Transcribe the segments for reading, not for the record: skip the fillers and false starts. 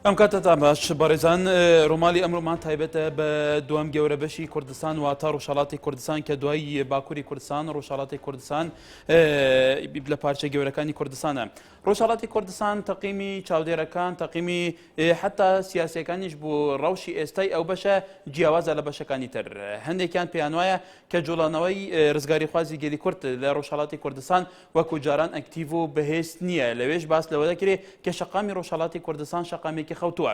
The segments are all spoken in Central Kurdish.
ئەم کاتەتان باش بەڕێزان ڕۆماڵی ئەمڕۆمان تایبەتە بە دووەم گەورە بەشی کوردستان واتە ڕۆژهەڵاتی کوردستان کە دوای باکووری کوردستان ڕۆژهەڵاتی کوردستان لە پارچە گەورەکانی کوردستانە ڕۆژهەڵاتی کوردستان تەقیمی چاودێرەکان تەقیمی حتا سیاسەکانیش بۆ ڕەوشی ئێستای ئەو بەشە جیاوازە لە بەشەکانی تر هەندێکیان پێیان وایە کە جوڵانەوەی ڕزگاریخوازی گەلی کورد لە ڕۆژهەڵاتی کوردستان وەکو جاران ئەکتیڤ و بەهێز نییە، لەوێش باس لەوە دەکرێت کە شەقامی ڕۆژهەڵاتی کوردستان شەقامێکی خەوتووە.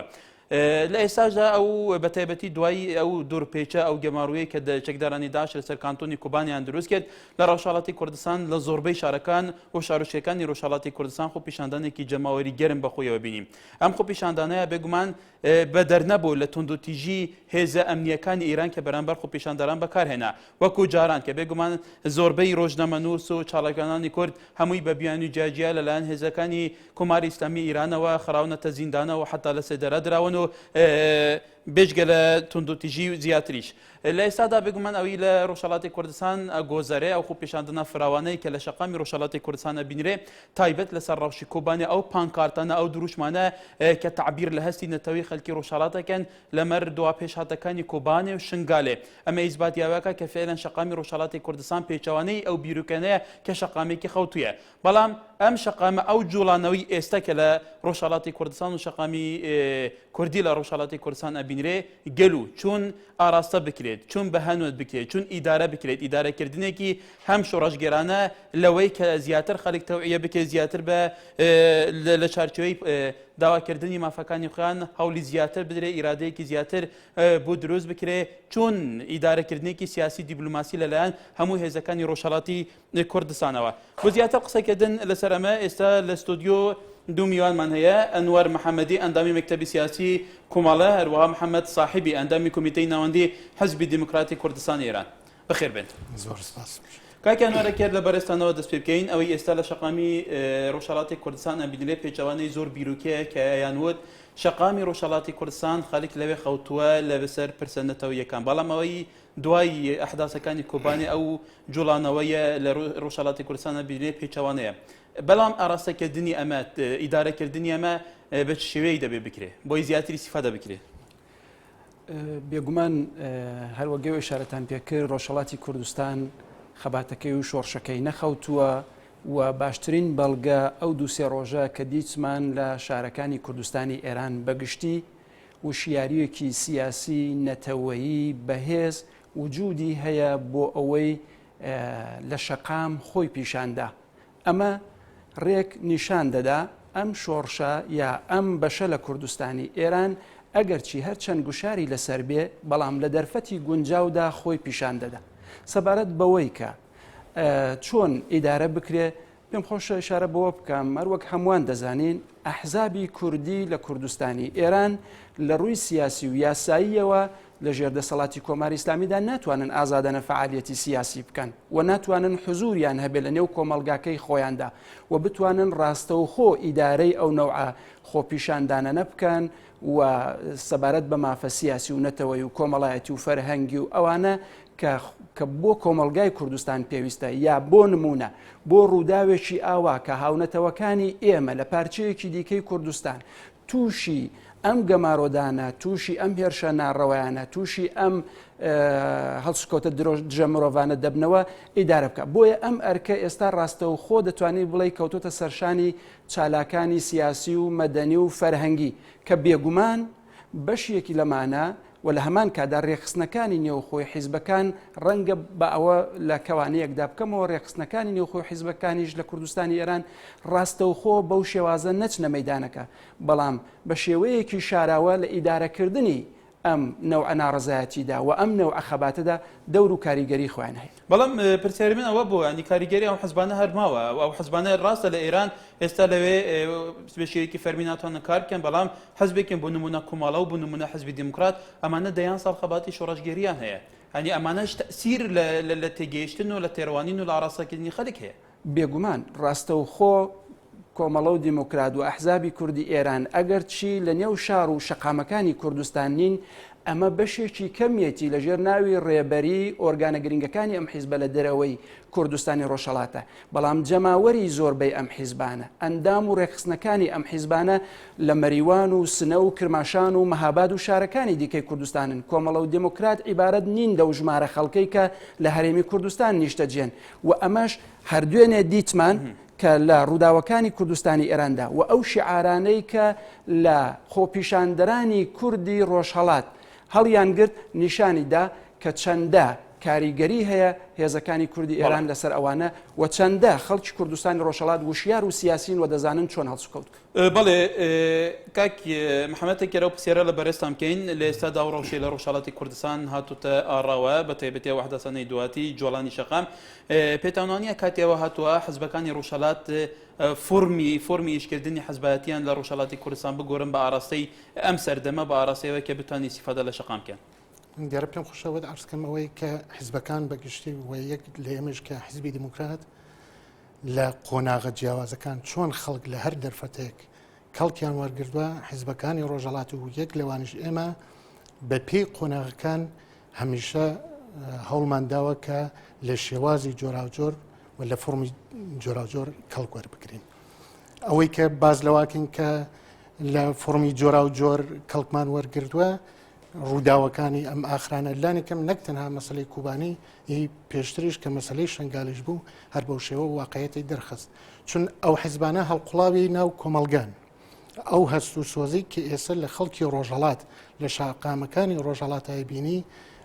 لە ئێستاشدا ئەو بەتایبەتی دوای ئەو دوورپێچە ئەو گەمارویەی کە چەکدارانی داعش لەسەر کانتۆنی کوبانیان دروست کرد لە ڕۆژهەڵاتی کوردستان لە زۆربەی شارەکان و شارۆچکەکانی ڕۆژهەڵاتی کوردستان خۆپیشاندانێکی جەماوەری گەرم بەخۆیەوە بینی. ئەم خۆپیشاندانەیە بێگومان بەدەر نەبوو لە توندوتیژی هێزە ئەمنییەکانی ئیران کە بەرامبەر خۆپیشاندەران بەکارهێنا وەکو جاران کە بێگومان زۆربەی ڕۆژنامەنووس و چالاکوانانی کورد هەمووی بە بیانوی جیاجیا لەلایەن هێزەکانی کۆماری ئیسلامی ئیرانەوە خراونەتە زیندانەوە حتا لە سێدارە دراون و بێجگە لە توندوتیژی و زیاتریش لە ئێستادا بێگومان ئەوی لە ڕۆژهەڵاتی کوردستان ئەگۆزەرێ ئەو خۆپیشاندنە فراوانەی کە لە شەقامی ڕۆژهەڵاتی کوردستان ئەبینرێ تایبەت لەسەر ڕەوشی کۆبانێ ئەو پانکارتانە ئەو دروشمانە کە تەعبیر لە هەستی نەتەوەی خەلکی ڕۆژهەڵات ئەکەن لەمەر دوا پێشهاتەکانی کۆبانێ و شنگالێ ئەمە ئیسباتی ئەوەکە کە فعلا شەقامی ڕۆژهەڵاتی کوردستان پێچەوانەی ئەو بیروکەنەیە کە شەقامێکی خەوتوویە بەڵام ئەم شەقامە ئەو جوڵانەوەی ئێستا کە لە ڕۆژهەڵاتی کوردستان و شەقامی کوردی لە ڕۆژهەڵاتی کوردستان ئەبینرێ گەل و چون ئاراستە بکرێت چون بە هەنوت بکرێت چون ئیدارە بکرێت ئیدارەکردنێکی هەم شۆڕشگێرانە لەوەی کە زیاتر خەڵک تەوعیە بکرێت زیاتر بە لە چارچێوەی داواکردنی مافەکانی خۆیان هەوڵی زیاتر بدرێ ئیرادەیەکی زیاتر بۆ دروست بکرێ چون ئیدارەکردنێکی سیاسی دیبلوماسی لەلایەن هەموو هێزەکانی ڕۆژهەڵاتی کوردستانەوە. بۆ زیاتر قسەکردن لەسەر ئەمە ئێستا لە ستۆدیۆ دوو میوانمان هەیە، ئەنوەر محەمەدی ئەندامی مەکتەبی سیاسی کومەڵە، هەروەها محەمەد ساحیبی ئەندامی کۆمیتەی ناوەندی حزبی دیموکراتی کوردستانی ئێران. بەخێر بێن. زۆر سپاس. کاک ئەنوەر ئەگەر لە بەڕێزتانەوە دەست پێ بکەین، ئەوەی ئێستا لە شەقامی ڕۆژهەڵاتی کوردستان ئەبینرێ پێچەوانەی زۆر بیرۆکەیە کە ئەیان وت شەقامی ڕۆژهەڵاتی کوردستان خەڵک لەوێ خەوتووە لەسەر پرسە نەتەوەییەکان، بەڵام ئەوەی دوای ئەحداسەکانی کۆبانێ ئەو جوڵانەوەیە لە ڕۆژهەڵاتی کوردستان ئەبینرێ پێچەوانەیە. بەڵام ئاراستەکردنی ئەمە، ئیدارەکردنی ئەمە بە چ شێوەیەک دەبێ بکرێ بۆی زیاتر ئیستیفادە بکرێ؟ بێگومان هەر وەک ئێوە ئیشارەتان پێکرد ڕۆژهەڵاتی کوردستان خەباتەکەی و شۆڕشەکەی نەخەوتووە و باشترین بەڵگە ئەو دوو سێ ڕۆژە کە دیتمان لە شارەکانی کوردستانی ئێران بەگشتی وشیارییەکی سیاسی نەتەوەیی بەهێز وجودی هەیە بۆ ئەوەی لە شەقام خۆی پیشاندا. ئەمە ڕێک نیشان دەدا ئەم شۆڕشە یا ئەم بەشە لە کوردستانی ئێران ئەگەرچی هەر چەند گوشاری لەسەر بێ بەڵام لە دەرفەتی گونجاودا خۆی پیشان دەدا. سەبارەت بەوەی کە چۆن ئیدارە بکرێ پێم خۆشە ئیشارە بەوە بکەم هەروەک هەمووان دەزانین ئەحزابی کوردی لە کوردستانی ئێران لە ڕووی سیاسی و یاساییەوە لە ژێر دەسەڵاتی کۆماری ئیسلامیدا ناتوانن ئازادانە فعالیەتی سیاسی بکەن و ناتوانن حزوریان هەبێت لە نێو کۆمەڵگاکەی خۆیاندا و بتوانن ڕاستەوخۆ ئیدارەی ئەو نەوعە خۆپیشاندانانە بکەن و سەبارەت بە مافە سیاسی و نەتەوەی و کۆمەڵایەتی و فەرهەنگی و ئەوانە کە کە بۆ کۆمەڵگای کوردستان پێویستە یا بۆ نمونە بۆ ڕووداوێکی ئاوا کە هاونەتەوەکانی ئێمە لە پارچەیەکی دیکەی کوردستان تووشی ئەم گەمارۆدانە تووشی ئەم هێرشە ناڕەوایانە تووشی ئەم هەڵسکەوتە دژە مرۆڤانە دەبنەوە ئیدارە بکە بۆیە ئەم ئەرکە ئێستا ڕاستەوخۆ دەتوانانی بڵێ کەوتۆتە سەرشانی چالاکانی سیاسی و مەدەنی و فەرهەنگی کە بێگومان بەشێکی لەمانە و لە هەمان کاتدا رێکخستنەکانی نێوخۆی حیزبەکان رەنگە بە ئەوە لە کەوانەیەکدا بکەمەوە رێکخستنەکانی نێوخۆی حیزبەکانیش لە کوردستانی ئێران راستەوخۆ بەو شێوازە نەچنە مەیدانەکە بەڵام بە شێوەیەکی شاراوە لە ئیدارەکردنی ئەم نەوعە ناڕەزایەتیدا و ئەم نەوعە خەباتەدا دەور و کاریگەری خۆیان هەیە. بەڵام پرسیاری من ئەوە بوو ینی کاریگەری ئەو حزبانە هەر ماوە و ئەو حزبانە ڕاستە لە ئێران ئێستا لەوێ بە شێوەیەکی فەرمی ناتوانن کار بکەن بەڵام حزبێکن بۆ نمونە کومەڵە و بۆ نمونە حزبی دیموکرات ئەمانە دەیان ساڵ خەباتی شۆڕشگێریان هەیە هەنی ئەمانەش تەسیر لە تێگەیشتن و لە تێڕوانین و لە ئاراستەکردنی خەڵک هەیە. بێگومان ڕاستەوخۆ کۆمەڵە و دیموکرات و ئەحزابی کوردی ئێران ئەگەرچی لە نێو شار و شەقامەکانی کوردستان نین، ئەمە بەشێکی کەمیەتی لە ژێر ناوی ڕێبەری ئۆرگانە گرنگەکانی ئەم حیزبە لە دەرەوەی کوردستانی ڕۆژهەڵاتە، بەڵام جەماوەری زۆربەی ئەم حیزبانە، ئەندام و ڕێکخستنەکانی ئەم حیزبانە لە مەریوان و سنە و کرماشان و مەهاباد و شارەکانی دیکەی کوردستانن. کۆمەڵە و دێموکرات عیبارەت نین لەو ژمارە خەڵکەی کە لە هەرێمی کوردستان نیشتەجێن و ئەمەش هەر دوێنێ دیتمان کە لە ڕووداوەکانی کوردستانی ئێراندا و ئەو شیعارانەی کە لە خۆپیشاندەرانی کوردی ڕۆژهەڵات هەڵیانگرت نیشانی دا کە چەندە کاریگەری هەیە هێزەکانی کوردی ئێران لەسەر ئەوانە و چەندە خەڵکی کوردستانی ڕۆژهەڵات وشیار و سیاسین و دەزانن چۆن هەڵسوکەوت بکەن. بەڵێ کاک محەمەد تەکیەر ئەو پرسیارە لە بەرێزتان بکەین لە ئێستادا ئەو ڕەوشەی لە ڕۆژهەڵاتی کوردستان هاتووتە ئاڕاوە بە تایبەتی ئەو ئەحداسانەی دواتی جۆڵانی شەقام پێتان وانییە کاتی ئەوە هاتووە حزبەکانی ڕۆژهەڵات فۆرمی فۆرمی ئیشکردنی حزبایەتیان لە ڕۆژهەڵاتی کوردستان بگۆرن بە ئاراستەی ئەم سەردەمە بە ئاراستەیەوە کە بتوانین ئیستیفادە لە شەقام بکەن؟ دیارە پێم خۆشە ئەوەت عەرز کەم ئەوەی کە حزبەکان بە گشتی و یەک لە ئێمەش کە حزبی دیموکرات لە قۆناغە جیاوازەکان چۆن خەڵک لە هەر دەرفەتێک کەڵکیان وەرگردووە حزبەکانی ڕۆژهەڵات و یەک لەوانیش ئێمە بە پێی قۆناغەکان هەمیشە هەوڵمان داوە کە لە شێوازی جۆراوجۆر و لە فۆرمی جۆراوجۆر کەڵک وەربگرین ئەوەی کە باز لەواکەین کە لە فۆرمی جۆراوجۆر کەڵکمان وەرگردووە ڕووداوەکانی ئەم ئاخرانە لانی کەم نەک تەنها مەسلەی کوبانی ی پێشتریش کە مەسلەی شنگالیش بوو هەر بەو شێوە واقعەتی دەرخست چون ئەو حزبانە هەڵقوڵاوی ناو کۆمەڵگان ئەو هەست و سۆزی کە ئێستا لە خەڵکی ڕۆژهەڵات لە شاقامەکانی ڕۆژهەڵاتای بینی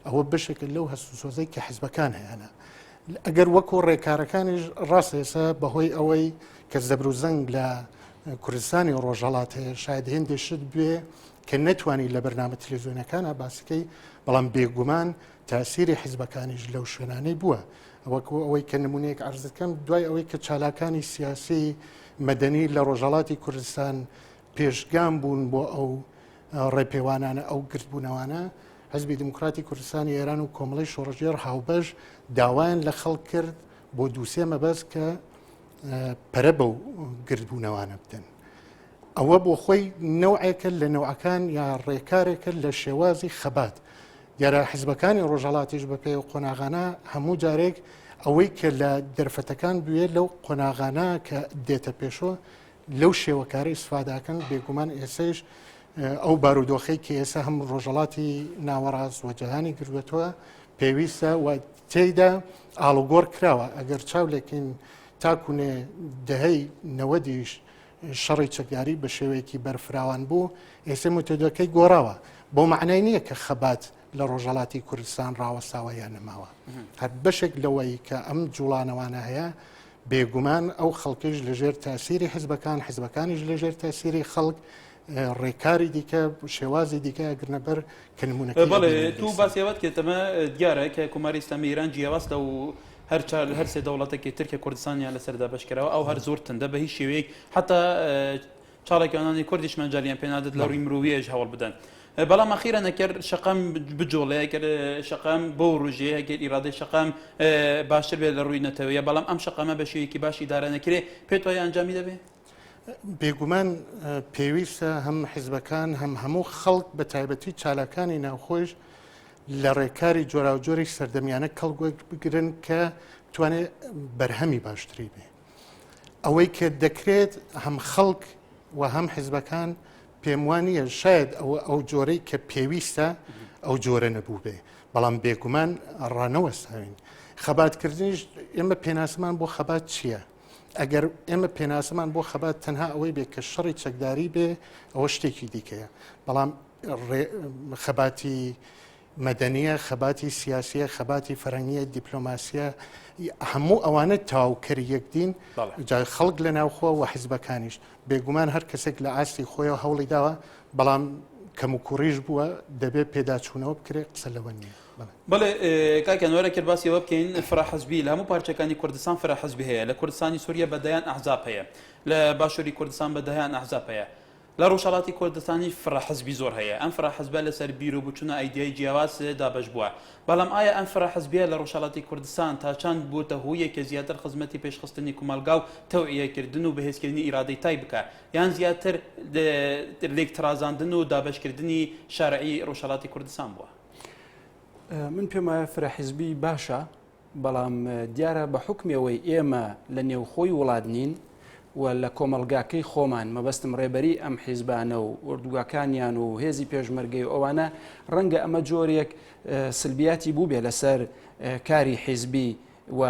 ئەوە بەشێکە لەو هەست و سۆزەی کە حزبەکان هەیەە ئەگەر وەکو ڕێکارەکانیش ڕاست ئێستا بەهۆی ئەوەی کە زەبر و زەنگ لە کوردستانی ڕۆژهەڵات هەیە شاید هێندێ شت بێ کە نەتوانی لە بەرنامە تلویزیۆنەکانە باسەکەی بەڵام بێگومان تاسیری حیزبەکانیش لەو شوێنانەی بووە وەکو ئەوەی کە نمونەیەک عەرز دەکەم دوای ئەوەی کە چالاکانی سیاسی مەدەنی لە ڕۆژهەڵاتی کوردستان پێشگام بوون بۆ ئەو ڕێپێوانانە ئەو گردبوونەوانە حزبی دیموکراتی کوردستانی ئێران و کۆمەڵی شۆڕشگێڕ هاوبەش داوایان لە خەڵک کرد بۆ دووسێ مەبەست کە پەرە بەو گردبوونەوانە بدەن. ئەوە بۆ خۆی نەوعێکە لە نەوعەکان یا ڕێکارێکە لە شێوازی خەبات. دیارە حزبەکانی ڕۆژهەڵاتیش بە پێی قۆناغانە هەموو جارێک ئەوەی کە لە دەرفەتەکان بوێ لەو قۆناغانە کە دێتە پێشەوە لەو شێوەکارە ئیسفاداکەن بێگومان ئێسەیش ئەو بارودۆخەی کە ئێستا هەم ڕۆژهەڵاتی ناوەڕاست و جیهانی گرتووەتەوە پێویستە و تێیدا ئاڵوگۆڕ کراوە ئەگەر چاو لێکین تاکوونێ دەهەی نەوەدیش شەڕی چەکداری بە شێوەیەکی بەرفراوان بوو، ئێستە مێتۆدەکەی گۆڕاوە. بەو مەعنای نییە کە خەبات لە ڕۆژهەڵاتی کوردستان ڕاوەستاوە یا نەماوە. هەر بەشێک لەوەی کە ئەم جوڵانەوانە هەیە، بێگومان ئەو خەڵکەیش لەژێر تاسیری حزبەکان، حزبەکانیش لەژێر تاسیری خەڵک ڕێکاری دیکە، شێوازی دیکە ئەگرنە بەر کە نموونەکەی بەڵێ ئەبینین تو ئێستا. باسی ئەوەت کرد ئەمە دیارە کە کۆماری ئیسلامی ئێران جیاواز لەو هەر چار هەر سێ دەوڵەتەکی تر کە کوردستانیان لەسەر دابەش کراوە ئەو هەر زۆر تندە بە هیچ شێوەیەک حتا چاڵێکانانی کوردیش مەجالیان پێنادت لە ڕووی مرۆیەش هەوڵ بدەن بەڵام ئەخیرا نەکرد شەقام بجۆڵێ ئەگەر شەقام بۆ ڕژێ ئەگەر ئیرادەی شەقام باشتر بێت لە ڕووی نەتەوەیە بەڵام ئەم شەقامە بە شێوەیەکی باش ئیدارە نەکرێ پێت وایە ئەنجامی دەبێ؟ بێگومان پێویستە هەم حیزبەکان هەم هەموو خەڵک بە تایبەتی چالاکانی ناوخۆش لە ڕێکاری جۆراوجۆری سەردەمیانە کەڵک وەربگرن کە بتوانێت بەرهەمی باشتری بێ ئەوەی کە دەکرێت هەم خەڵک و هەم حیزبەکان پێم وانە شاید ئەوە ئەو جۆرەی کە پێویستە ئەو جۆرە نەبوو بێ بەڵام بێگومان ڕانەوەستاوین خەباتکردنیش ئێمە پێناسەمان بۆ خەبات چییە؟ ئەگەر ئێمە پێناسەمان بۆ خەبات تەنها ئەوەی بێ کە شەڕی چەکداری بێ ئەوە شتێکی دیکەیە بەڵام خەباتی مەدەنیە خەباتی سیاسیە خەباتی فەرەنگیە دیپلۆماسیە هەموو ئەوانە تاوکەری یەکدین جا خەڵک لە ناوخۆ و حیزبەکانیش بێگومان هەر کەسێک لە ئاستی خۆیەوە هەوڵی داوە بەڵام کەم و کوڕیش بووە دەبێت پێداچوونەوە بکرێت قسە لەوە نییە. بەڵێ کاک ئەنوەر ئەگەر باسی ئەوە بکەین فرە حزبی لە هەموو پارچەکانی کوردستان فرە حزبی هەیە لە کوردستانی سووریە بە دەیان ئەحزاب هەیە لە باشووری کوردستان بە دەیان ئەحزاب هەیە. لە ڕۆژهەڵاتی کوردستانیش فرە حزبی زۆر هەیە، ئەم فرە حزبە لەسەر بیر و بچوون و ئایدیای جیاواز دابەش بووە، بەڵام ئایا ئەم فرە حزبیە لە ڕۆژهەڵاتی کوردستان تا چەند بووتە هۆیەک کە زیاتر خزمەتی پێشخستنی کومەڵگا و تەوعیەکردن و بەهێزکردنی ئیرادەی تاک بکا یان زیاتر لێکترازاندن و دابەشکردنی شارعی ڕۆژهەڵاتی کوردستان بووە؟ من پێم وایە فرە حزبی باشە، بەڵام دیارە بە حوکمی ئەوەی ئێمە لە نێوخۆی وڵات نین و لە کۆمەڵگاکەی خۆمان مەبەستم ڕێبەری ئەم حیزبانە و ئۆردوگاکانیان و هێزی پێشمەرگەی و ئەوانە ڕەنگە ئەمە جۆرێک سلبیاتی بووبێ لەسەر کاری حیزبی و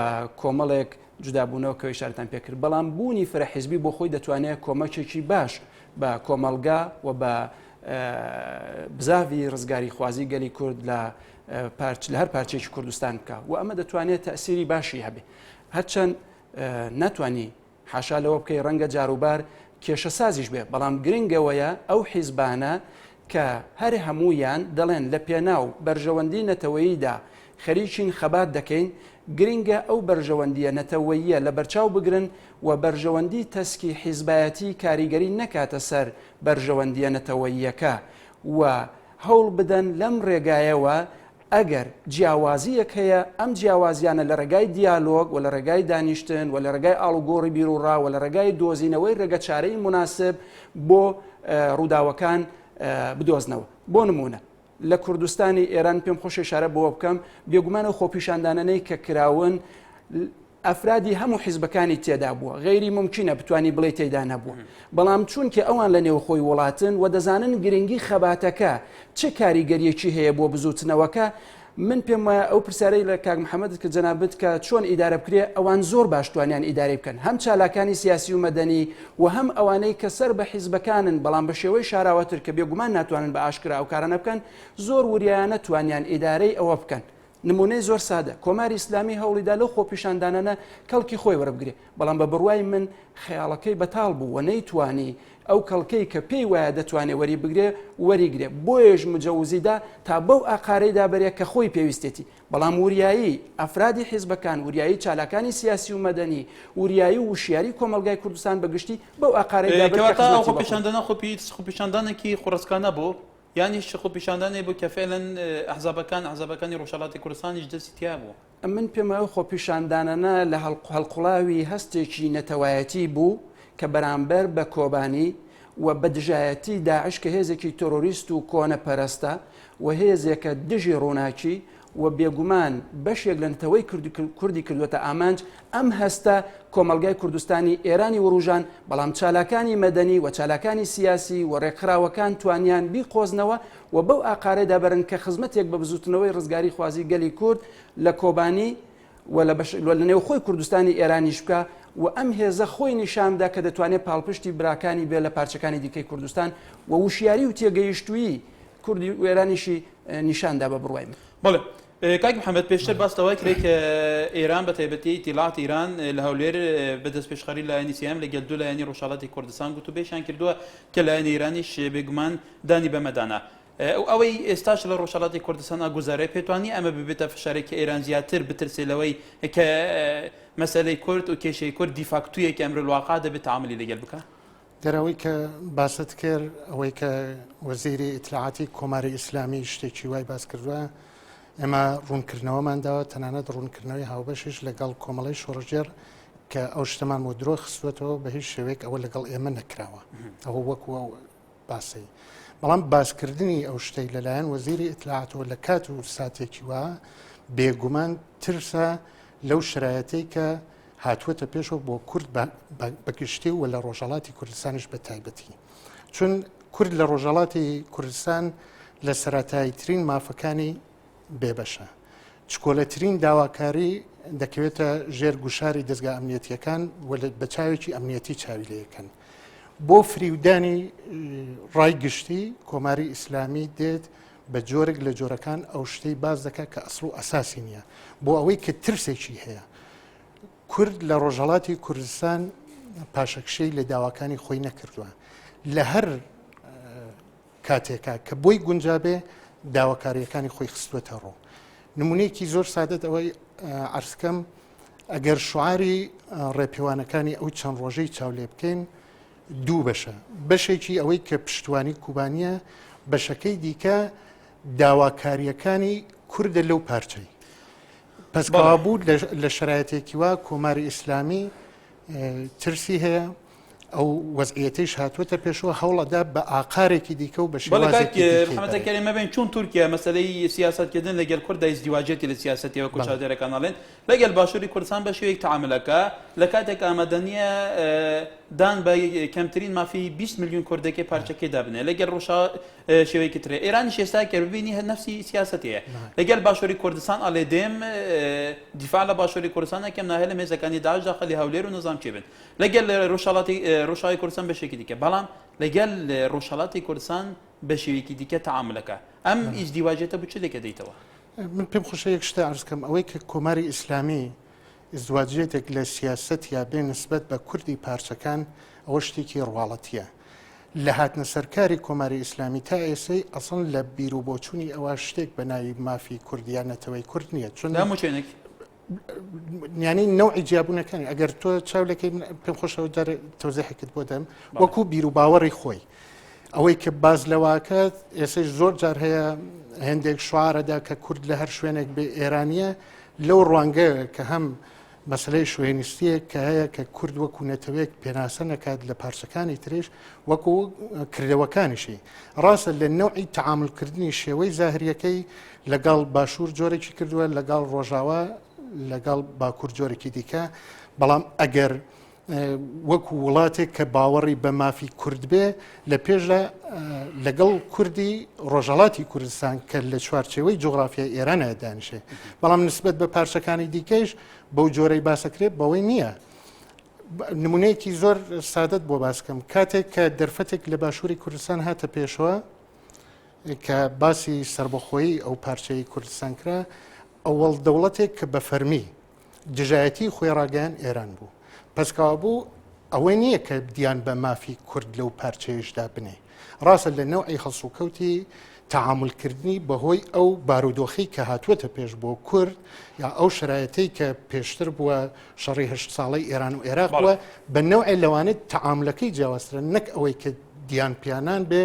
کۆمەڵێک جودابوونەوە کە ئیشارەتان پێکرد بەڵام بوونی فرە حیزبی بۆ خۆی دەتوانێت کۆمەکێکی باش بە کۆمەڵگا و بە بزاڤی ڕزگاریخوازی گەلی کورد لە پارچ لە هەر پارچێکی کوردستان بکە و ئەمە دەتوانێت تەسیری باشی هەبێ هەرچەند ناتوانانی حاشا لەوە بکەی ڕەنگە جاروبار کێشە سازیش بێ بەڵام گرنگەوەیە ئەو حیزبانە کە هەر هەمویان دەڵێن لە پێناو بەرژەوەندی نەتەوەییدا خەریکین خەبات دەکەین گرنگە ئەو بەرژەوەندیە نەتەوەییە لە بەرچاو بگرن و بەرژەوەندی تەسکی حیزبایەتی کاریگەری نەکاتە سەر بەرژەوەندیە نەتەوەییەکە و هەوڵ بدەن لەم ڕێگایەوە ئەگەر جیاوازییەک هەیە ئەم جیاوازیانە لە ڕێگای دیالۆگ و لە ڕێگای دانیشتن و لە ڕێگای ئاڵوگۆڕی بیروڕا و لە ڕێگای دۆزینەوەی ڕێگەچارەی موناسب بۆ ڕووداوەکان بدۆزنەوە. بۆ نموونە لە کوردستانی ئێران پێم خۆشە ئیشارە بەوە بکەم بێگومان ئەو خۆپیشاندانانەی کە کراون ئەفرادی هەموو حیزبەکانی تێدا بووە غەیری مومکینە بتانی بڵێ تێدا نەبووە بەڵام چونکە ئەوان لە نێوخۆی وڵاتن و دەزانن گرنگی خەباتەکە چ کاریگەریەکی هەیە بۆ بزوتنەوەکە من پێم وایە ئەو پرسیارەی لە کاک محەممەد کە جەنابت کە چۆن ئیدارە بکرێ ئەوان زۆر باش توانیان ئیدارەی بکەن هەم چالاکانی سیاسی و مەدەنی و هەم ئەوانەی کە سەر بە حیزبەکانن بەڵام بە شێوەی شاراوەتر کە بێگومان ناتوانن بە ئاشکرا ئەو کارانە بکەن زۆر وریایانە توانیان ئیدارەی ئەوە بکەن نمونەی زۆر سادە، کۆماری ئیسلامی هەوڵیدا لەو خۆپیشاندانانە کەڵکی خۆی وەربگرێ، بەڵام بە بڕوای من خەیاڵەکەی بەتاڵ بوو و نەیتوانی ئەو کەڵکەی کە پێی وایە دەتوانێ وەریبگرێ وەریگرێ، بۆیەش مجەوزی دا تا بەو ئاقارەیدا بەرێ کە خۆی پێویستێتی. بەڵام وریایی ئەفرادی حیزبەکان، وریایی چالاکانی سیاسی و مەدەنی، وریایی و وشیاری کۆمەڵگای کوردستان بە گشتی بەو ئاقارەیدا برد کە کەواتە ئەو خزمەتی بە خۆی. خۆپیشاندانە خۆپیشاندانێکی خۆڕسکانە بوو؟ یانیش خۆپیشاندانێ بوو کە فعلەن ئەحزابەکان ئەحزابەکانی ڕۆژهەڵاتی کوردستانیش دەستی تیا بوو. من پێم وایە ئەو خۆپیشاندانانە لە هەڵقوڵاوی هەستێکی نەتەوایەتی بوو کە بەرامبەر بە کۆبانی و بە دژایەتی داعش کە هێزێکی تۆرۆریست و کۆنەپەرستە و هێزێکە دژی ڕووناکی و بێگومان بەشێک لە نەتەوەی کوردی کردووەتە ئامانج، ئەم هەستە کۆمەڵگای کوردستانی ئێرانی وروژان، بەڵام چالاکانی مەدەنی و چالاکانی سیاسی و ڕێکخراوەکان توانیان بیقۆزنەوە و بەو ئاقارەدا بەرن کە خزمەتێک بە بزووتنەوەی ڕزگاریخوازی گەلی کورد لە کۆبانی و لە نێوخۆی کوردستانی ئێرانیش بکا و ئەم هێزە خۆی نیشان بدا کە دەتوانێت پاڵپشتی براکانی بێ لە پارچەکانی دیکەی کوردستان و وشیاری و تێگەیشتوویی کوردی ئێرانیشی نیشان دا بە بڕوای من. بەڵێ کاک محەممەد پێشتر باس لەوە کرێ کە ئێران بە تایبەتی ئیتیلاعات ئیران لە هەولێر بە دەستپێشخەری لایەنی سێیەم لەگەل دوو لایەنی ڕۆژهەڵاتی کوردستان گوتوبێژیان کردووە کە لایەنی ئێرانیش بێگومان دانی بەمەدانا. ئەوەی ئێستاش لە ڕۆژهەڵاتی کوردستان ئەگوزارێ پێتوانی ئەمە ببێتە فشارێک کە ئێران زیاتر بترسێ لەوەی کە مەسەلەی کورد و کێشەی کورد دیفاکتویەکی ئەمرالواقع دەبێت تەعامولی لەگەل بکا؟ گەر ئەوەی کە باست کرد ئەوەی کە وەزیری ئیتلاعاتی کۆماری ئیسلامی شتێکی وای باس کردووە ئێمە ڕوونکردنەوەمان داوە تەنانەت ڕوونکردنەوەی هاوبەشیش لەگەڵ کۆمەڵی شۆڕژێر کە ئەو شتەمان بۆ درۆ خستووەتەوە بە هیچ شێوەیەک ئەوە لەگەڵ ئێمە نەکراوە ئەوە وەکو ئەو باسەی بەڵام باسکردنی ئەو شتەی لەلایەن وەزیری ئیتلاعاتەوە لە کات و ساتێکی وا بێگومان ترسە لەو شرایەتەی کە هاتووەتە پێشەوە بۆ کورد بە گشتی و لە ڕۆژهەڵاتی کوردستانیش بە تایبەتی چون کورد لە ڕۆژهەڵاتی کوردستان لە سەرەتاییترین مافەکانی بێبەشە چکۆلەترین داواکاری دەکەوێتە ژێر گوشاری دەستگا ئەمنیەتیەکان و بە چاوێکی ئەمنیەتی چاوی لەکەن بۆ فریودانی ڕای گشتی کۆماری ئیسلامی دێت بە جۆرێک لە جۆرەکان ئەو شتەی باس دەکات کە ئەسڵ و ئەساسی نییە بۆ ئەوەی کە ترسێکی هەیە کورد لە ڕۆژهڵاتی کوردستان پاشەکشەی لە داواکانی خۆی نەکردووە لە هەر کاتێکا کە بۆی گونجابێ داواکاریەکانی خۆی خستووەتە ڕوو نمونەیەکی زۆر سادەت ئەوەی عرسکەم ئەگەر شعاری ڕێپێوانەکانی ئەو چەند ڕۆژەی چاو لێ بکەین. دوو بەشە، بەشێکی ئەوەی کە پشتوانی کوبانییە، بەشەکەی دیکە داواکارییەکانی کوردە لەو پارچەی. پەس کەوابوو لە شەرایەتێکی وا کۆماری ئیسلامی ترسی هەیە، ئەو وەزعیەتەیش هاتووەتە پێشەوە هەوڵەدا بە ئاقارێکی دیکە و بە شێوازێکی دیکەی بەرێ. کەریم مەبێن چون تورکیا مەسەلەی سیاسەتکردن لەگەل کورددا ئیزدیواجیەتی لە سیاسەتی وەکو چاودێرەکان ئەڵێن لەگەل باشوری کوردستان بە شێوەیەک تەعامل ئەکا لە کاتێک ئامادە نییە دان بە کەمترین مافی 20 میلیۆن کوردەکەی پارچەکەی دابنێ لەگەل ڕۆژا شێوەیەکی ترێ ئێرانیش ئێستا کە ببینی هەر نەفسی سیاسەتەیە لەگەل باشوری کوردستان ئەڵێ دێم دیفاع لە باشوری کوردستان ئەکەم ناهێلم هێزەکانی داعش داخلی هەولێر و نظام چێ بن لەگەل ڕۆژهەڵاتی ڕۆژاوای کوردستان بەشێکی دیکە بەڵام لەگەل ڕۆژهەڵاتی کوردستان بە شێوەیەکی دیکە تەعاملەکە ئەم ئیزدیواجێتە بچ لێکە دەیتەوە. من پێم خۆشە یەک شتە عەرز کەم ئەوەی کە کۆماری ئیسلامی ئیزدواجیەتێک لە سیاسەتیا بێ نسبەت بە کوردی پارچەکان ئەوە شتێکی ڕواڵەتیە لە هاتنە سەرکاری کۆماری ئیسلامی تا ئێسەی ئەسڵ لە بیر و بۆچوونی ئەوە شتێک بە ناوی مافی کورد یان نەتەوەی کورد نییە چون هەموو شوێنێک یانی نەوعی جیابوونەکانی ئەگەر تۆ چاو لەکەی پێم خۆشەوە جارێ تەوزیحێکت بۆ دەم وەکو بیر و باوەڕی خۆی ئەوەی کە باز لەواکە ئێسش زۆر جار هەیە هەندێک شوارەدا کە کورد لە هەر شوێنێک بێ ئێرانیە لەو ڕوانگەیە کە هەم مەسلەی شوێنیستیەک کە هەیە کە کورد وەکو نەتەوەیەک پێناسە نەکات لە پارچەکانی تریش وەکو کردەوەکانیشی ڕاستە لە نەوعی تەعاملکردنی شێوەی زاهریەکەی لەگەڵ باشوور جۆرێکی کردووە لەگەڵ ڕۆژاوا لەگەڵ باکوور جۆرێکی دیکە بەڵام ئەگەر وەکو وڵاتێک کە باوەڕی بە مافی کورد بێ لە پێشدا لەگەڵ کوردی ڕۆژهڵاتی کوردستان کە لە چوارچێوەی جوگرافیای ئێرانە دانیشێ بەڵام نسبەت بە پارچەکانی دیکەیش بەو جۆرەی باسەکرێت بەوەی نییە. نمونەیەکی زۆر سادەت بۆ باسکەم کاتێک کە دەرفەتێک لە باشووری کوردستان هاتە پێشەوە کە باسی سربەخۆیی ئەو پارچەی کوردستان کرا ئەوەڵ دەوڵەتێک کە بە فەرمی دژایەتی خۆی ڕاگەیان ئێران بوو پس کەوابوو ئەوەی نییە کە دیان بە مافی کورد لەو پارچەیەشدا بنێ ڕاستە لە نەوعی هەڵسوکەوتی تەعامولکردنی بەهۆی ئەو بارودۆخی کە هاتووەتە پێش بۆ کورد یا ئەو شرایەتەی کە پێشتر بووە شەڕی هەشت ساڵەی ئێران و عێراق بووە بە نەوعێ لەوانێت تەعاملەکەی جیاوازترە نەک ئەوەی کە دیان پیانان بێ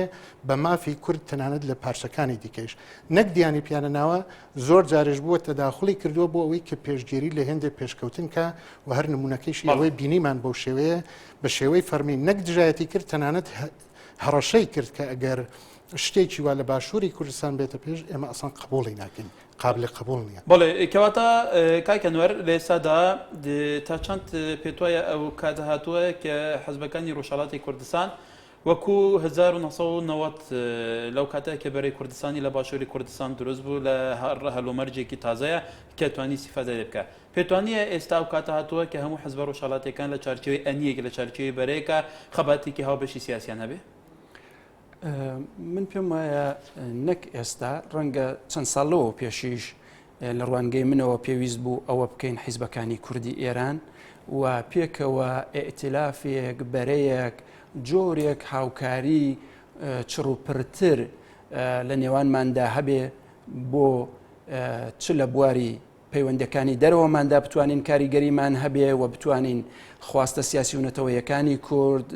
بە مافی کورد تەنانەت لە پارچەکانی دیکەیش نەک دیانی پیانە ناوە زۆر جارێش بووە تەداخلی کردووە بۆ ئەوەی کە پێشگیری لە هێندێک پێشکەوتن کا و هەر نمونەکەیشی ئەوەی بینیمان بەو شێوەیە بە شێوەی فەرمی نەک دژایەتی کرد تەنانەت هەڕەشەی کرد کە ئەگەر شتێکی وا لە باشووری کوردستان بێتە پێش ئێمە ئەسان قبوڵی ناکەین قابلی قبول نییە. بەڵێ کەواتە کاک ئەنوەر لە ئێستادا تا چەند پێتوایە ئەو کاتە هاتووە کە حزبەکانی ڕۆژهەڵاتی کوردستان وەکو 1990 لەو کاتە کە بەرەی کوردستانی لە باشووری کوردستان دروست بوو لە هەلومەرجێکی تازەیە کە توانی ئیستیفادە لێ بکە پێتوانیە ئێستا ئەو کاتە هاتووە کە هەموو حزبە ڕۆژهەڵاتیەکان لە چارچێوەی ئەنیەک لە چارچێوەی بەرەیەکە خەباتێکی هاوبەشی سیاسیان هەبێ؟ من پێم وایە نەک ئێستا ڕەنگە چەند ساڵ لەوە پێشیش لە ڕوانگەی منەوە پێویست بوو ئەوە بکەین حیزبەکانی کوردی ئێران و پێکەوە ئیئتیلافێک بەرەیەک جۆرێک هاوکاری چڕ و پرتر لە نێوانماندا هەبێ بۆ چ لە بواری پەیوەندیەکانی دەرەوەماندا بتوانین کاریگەریمان هەبێ و بتوانین خواستە سیاسی و نەتەوەیەکانی کورد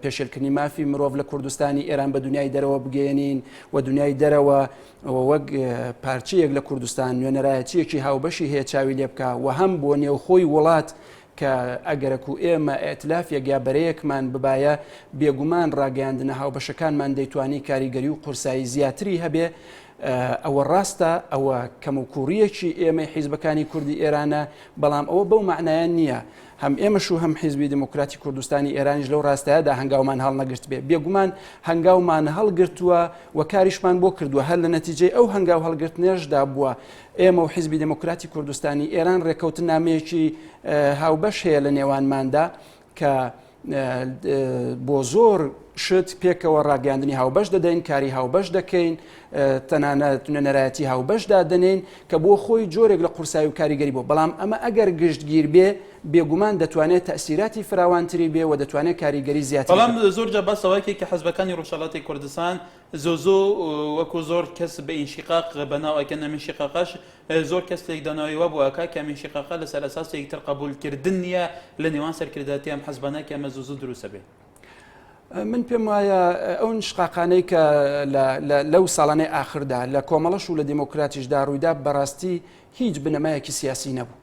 پێشێلکردنی مافی مرۆڤ لە کوردستانی ئێران بە دنیای دەرەوە بگەێنین و دنیای دەرەوە وەک پارچەیەک لە کوردستان نوێنەرایەتیەکی هاوبەشی هەیە چاوی لێ بکە و هەم بۆ نێوخۆی وڵات کە ئەگەرەکو ئێمە ئیتلافێک یا بەرەیەکمان ببایە بێگومان ڕاگەیاندنە هاوبەشەکانمان دەیتوانی کاریگەری و قورسایی زیاتری هەبێ ئەوە ڕاستە ئەوە کەموکوڕییەکی ئێمەی حیزبەکانی کوردی ئێرانە، بەڵام ئەوە بەو مەعنایە نییە هەم ئێمەش و هەم حیزبی دێموکراتی کوردستانی ئێرانیش لەو ڕاستایەدا هەنگاومان هەڵنەگرتبێ. بێگومان هەنگاومان هەڵگرتووە و کاریشمان بۆ کردووە، هەر لە نەتیجەی ئەو هەنگاو هەڵگرتنەشدا بووە ئێمە و حیزبی دێموکراتی کوردستانی ئێران ڕێکەوتننامەیەکی هاوبەش هەیە لە نێوانماندا کە بۆ زۆر شت پێکەوە ڕاگەاندنی هاوبەش دەدەین کاری هاوبەش دەکەین تەنانەت نوێنەرایەتی هاوبەش دادەنین کە بۆ خۆی جۆرێک لە قورسایی و کاریگەری بۆ بەڵام ئەمە ئەگەر گشتگیر بێ بێگومان دەتوانێت تەسیراتی فراوانتری بێ و دەتوانێت کاریگەری زیاتر بەڵام زۆر جا باسەوەکێک کە حزبەکانی ڕۆژهەڵاتی کوردستان زۆ زۆ وەکو زۆر کەس بە ئینشیقاق بەناو ئەکەن ئەم ئینشیقاقەش زۆر کەس لێکدانەوەی وابوو ئەکا کە ئەم ئینشیقاقە لەسەر ئەساسی یەکتر قەبوول کردن نییە لە نێوان سەرکردایەتی ئەم حزبانە کە ئەمە زوو زوو دروست ئەبێ. من پێم وایە ئەو انشقاقانەی کە لەو ساڵانەی ئاخردا لە کۆمەڵەش و لە دێمۆکراتیشدا ڕوویدا بەڕاستی هیچ بنەمایەکی سیاسی نەبوو.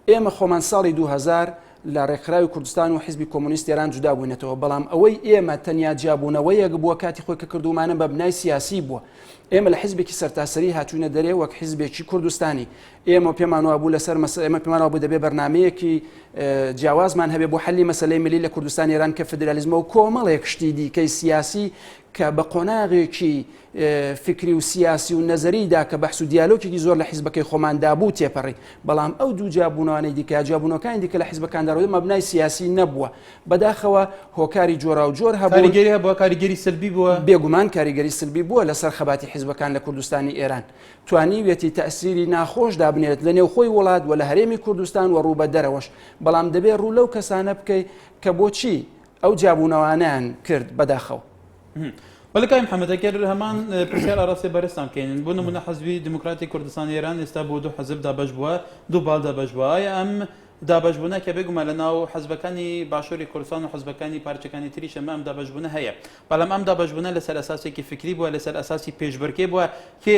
ئێمە خۆمان ساڵی 2000 لە ڕێکخراوی کوردستان و حیزبی کۆمۆنیست ئێران جودا بووینەتەوە، بەڵام ئەوەی ئێمە تەنیا جیابوونەوەیەک بووە کاتی خۆی کە کردوومانە مەبنای سیاسی بووە. ئێمە لە حیزبێکی سەرتاسەری هاتووینە دەرێ وەک حیزبێکی کوردستانی. ئێمە پێمان وابوو لەسەر مەسە ئێمە پێمان وابوو دەبێ بەرنامەیەکی جیاوازمان هەبێ بۆ حەلی مەسەلەی ملی لە کوردستان ئێران کە فدرالیزمە و کۆمەڵێک شتی دیکەی سیاسی کە بە قۆناغێکی فکری و سیاسی و نەزەریدا کە بەحس و دیالۆکێکی زۆر لە حیزبەکەی خۆماندا بوو تێپەڕی بەڵام ئەو دوو جیابوونەوانەی دیکە جیابوونەکانی دیکە لە حیزبەکاندا ڕووی مەبنای سیاسی نەبووە بەداخەوە هۆکاری جۆراوجۆر هەبوون. کاریگەری هەبووە کاریگەری سلبی بووە؟ بێگومان کاریگەری سلبی بووە لەسەر خەباتی حیزبەکان لە کوردستانی ئێران. توانیویەتی تەئسیری ناخۆش دابنێت لە نێوخۆی وڵات و لە هەرێمی کوردستان و ڕوو بە دەرەوەش، بەڵام دەبێ ڕوو لەو کەسانە بکەی کە بۆچی ئەو جیابوونەوانەیان کرد، بەداخەوە. بەڵێ کاک محەمەد ئەگەر هەمان پرسیار ئاراستەی بەرێزتان بکەین بۆ نمونە حزبی دیموکراتی کوردستان ئێران ئێستا بۆ دوو حزب دابەش بووە دوو باڵ دابەش بووە ئایا ئەم دابەشبوونە کە بێگومان لە ناو حزبەکانی باشووری کوردستان و حزبەکانی پارچەکانی تریش ئەمە ئەم دابەشبوونە هەیە بەڵام ئەم دابەشبوونە لەسەر ئەساسێکی فکری بووە لەسەر ئەساسی پێشبرکێ بووە کێ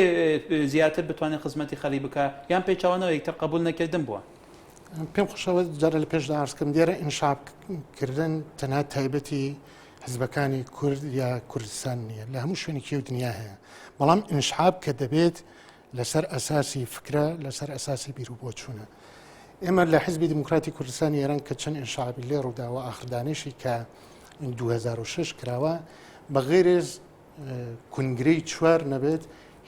زیاتر بتوانێت خزمەتی خەڵی بکە یان پێچوانەوە یەکتر قبول نەکردن بووە. پێم خۆشەوە جارە لە پێشدا عرض کەم دیارە ئینشعاب کردن تەنها تایبەتی حزبەکانی کورد یا کوردستان نییە لە هەموو شوێنێکی و دنیا هەیە بەڵام ئینشعاب کە دەبێت لەسەر ئەساسی فکرە لەسەر ئەساسی بیر و بۆچوونە ئێمە لە حزبی دیموکراتی کوردستانی ئێران کە چەند ئینشعابی لێ ڕووداوە ئاخردانیشی کە 2006 کراوە بە غێرێز کونگرەی چوار نەبێت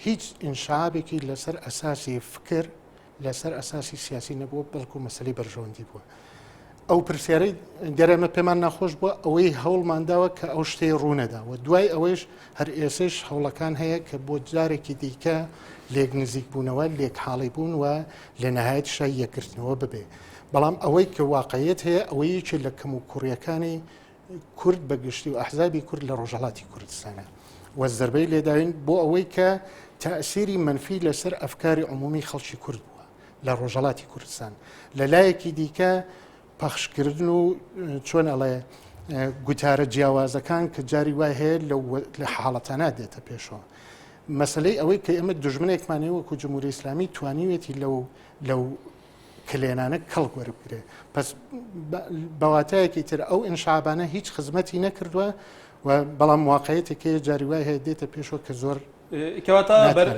هیچ ئینشعابێکی لەسەر ئەساسی فکر لەسەر ئەساسی سیاسی نەبووە بەڵکو مەسەلەی بەرژەوەندی بووە. ئەو پرسیارەی دیارە ئێمە پێمان ناخۆش بووە ئەوەی هەوڵمان داوە کە ئەو شتەی ڕوونەدا و دوای ئەوەیش هەر ئێسش هەوڵەکان هەیە کە بۆ جارێکی دیکە لێک نزیک بوونەوە لێک حاڵی بوون و لە نهایەتیشا یەکگرتنەوە ببێ بەڵام ئەوەی کە واقعیت هەیە ئەوەی یەکێ لە کەم و کوڕیەکانی کورد بە گشتی و ئەحزابی کورد لە ڕۆژهەڵاتی کوردستانە و زەربەی لێداوین بۆ ئەوەی کە تەئسیری مەنفی لەسەر ئەفکاری عمومی خەڵکی کورد بووە لە ڕۆژهەڵاتی کوردستان لە لایەکی دیکە پەخشکردن و چۆن ئەڵێ گوتارە جیاوازەکان کە جاری وای هەیە لە حاڵەتانە دێتە پێشەوە مەسلەی ئەوەی کە ئێمە دژمنێکمانەیە وەکو جمهوری ئیسلامی توانیوێتی لەو لەو کلێنانە کەڵک وەربگرێ پس بە واتایەکی تر ئەو ئینشعابانە هیچ خزمەتی نەکردووە و بەڵام واقعیەتێک هەیە جاری وای هەیە دێتە پێشەوە کە زۆر کەواتە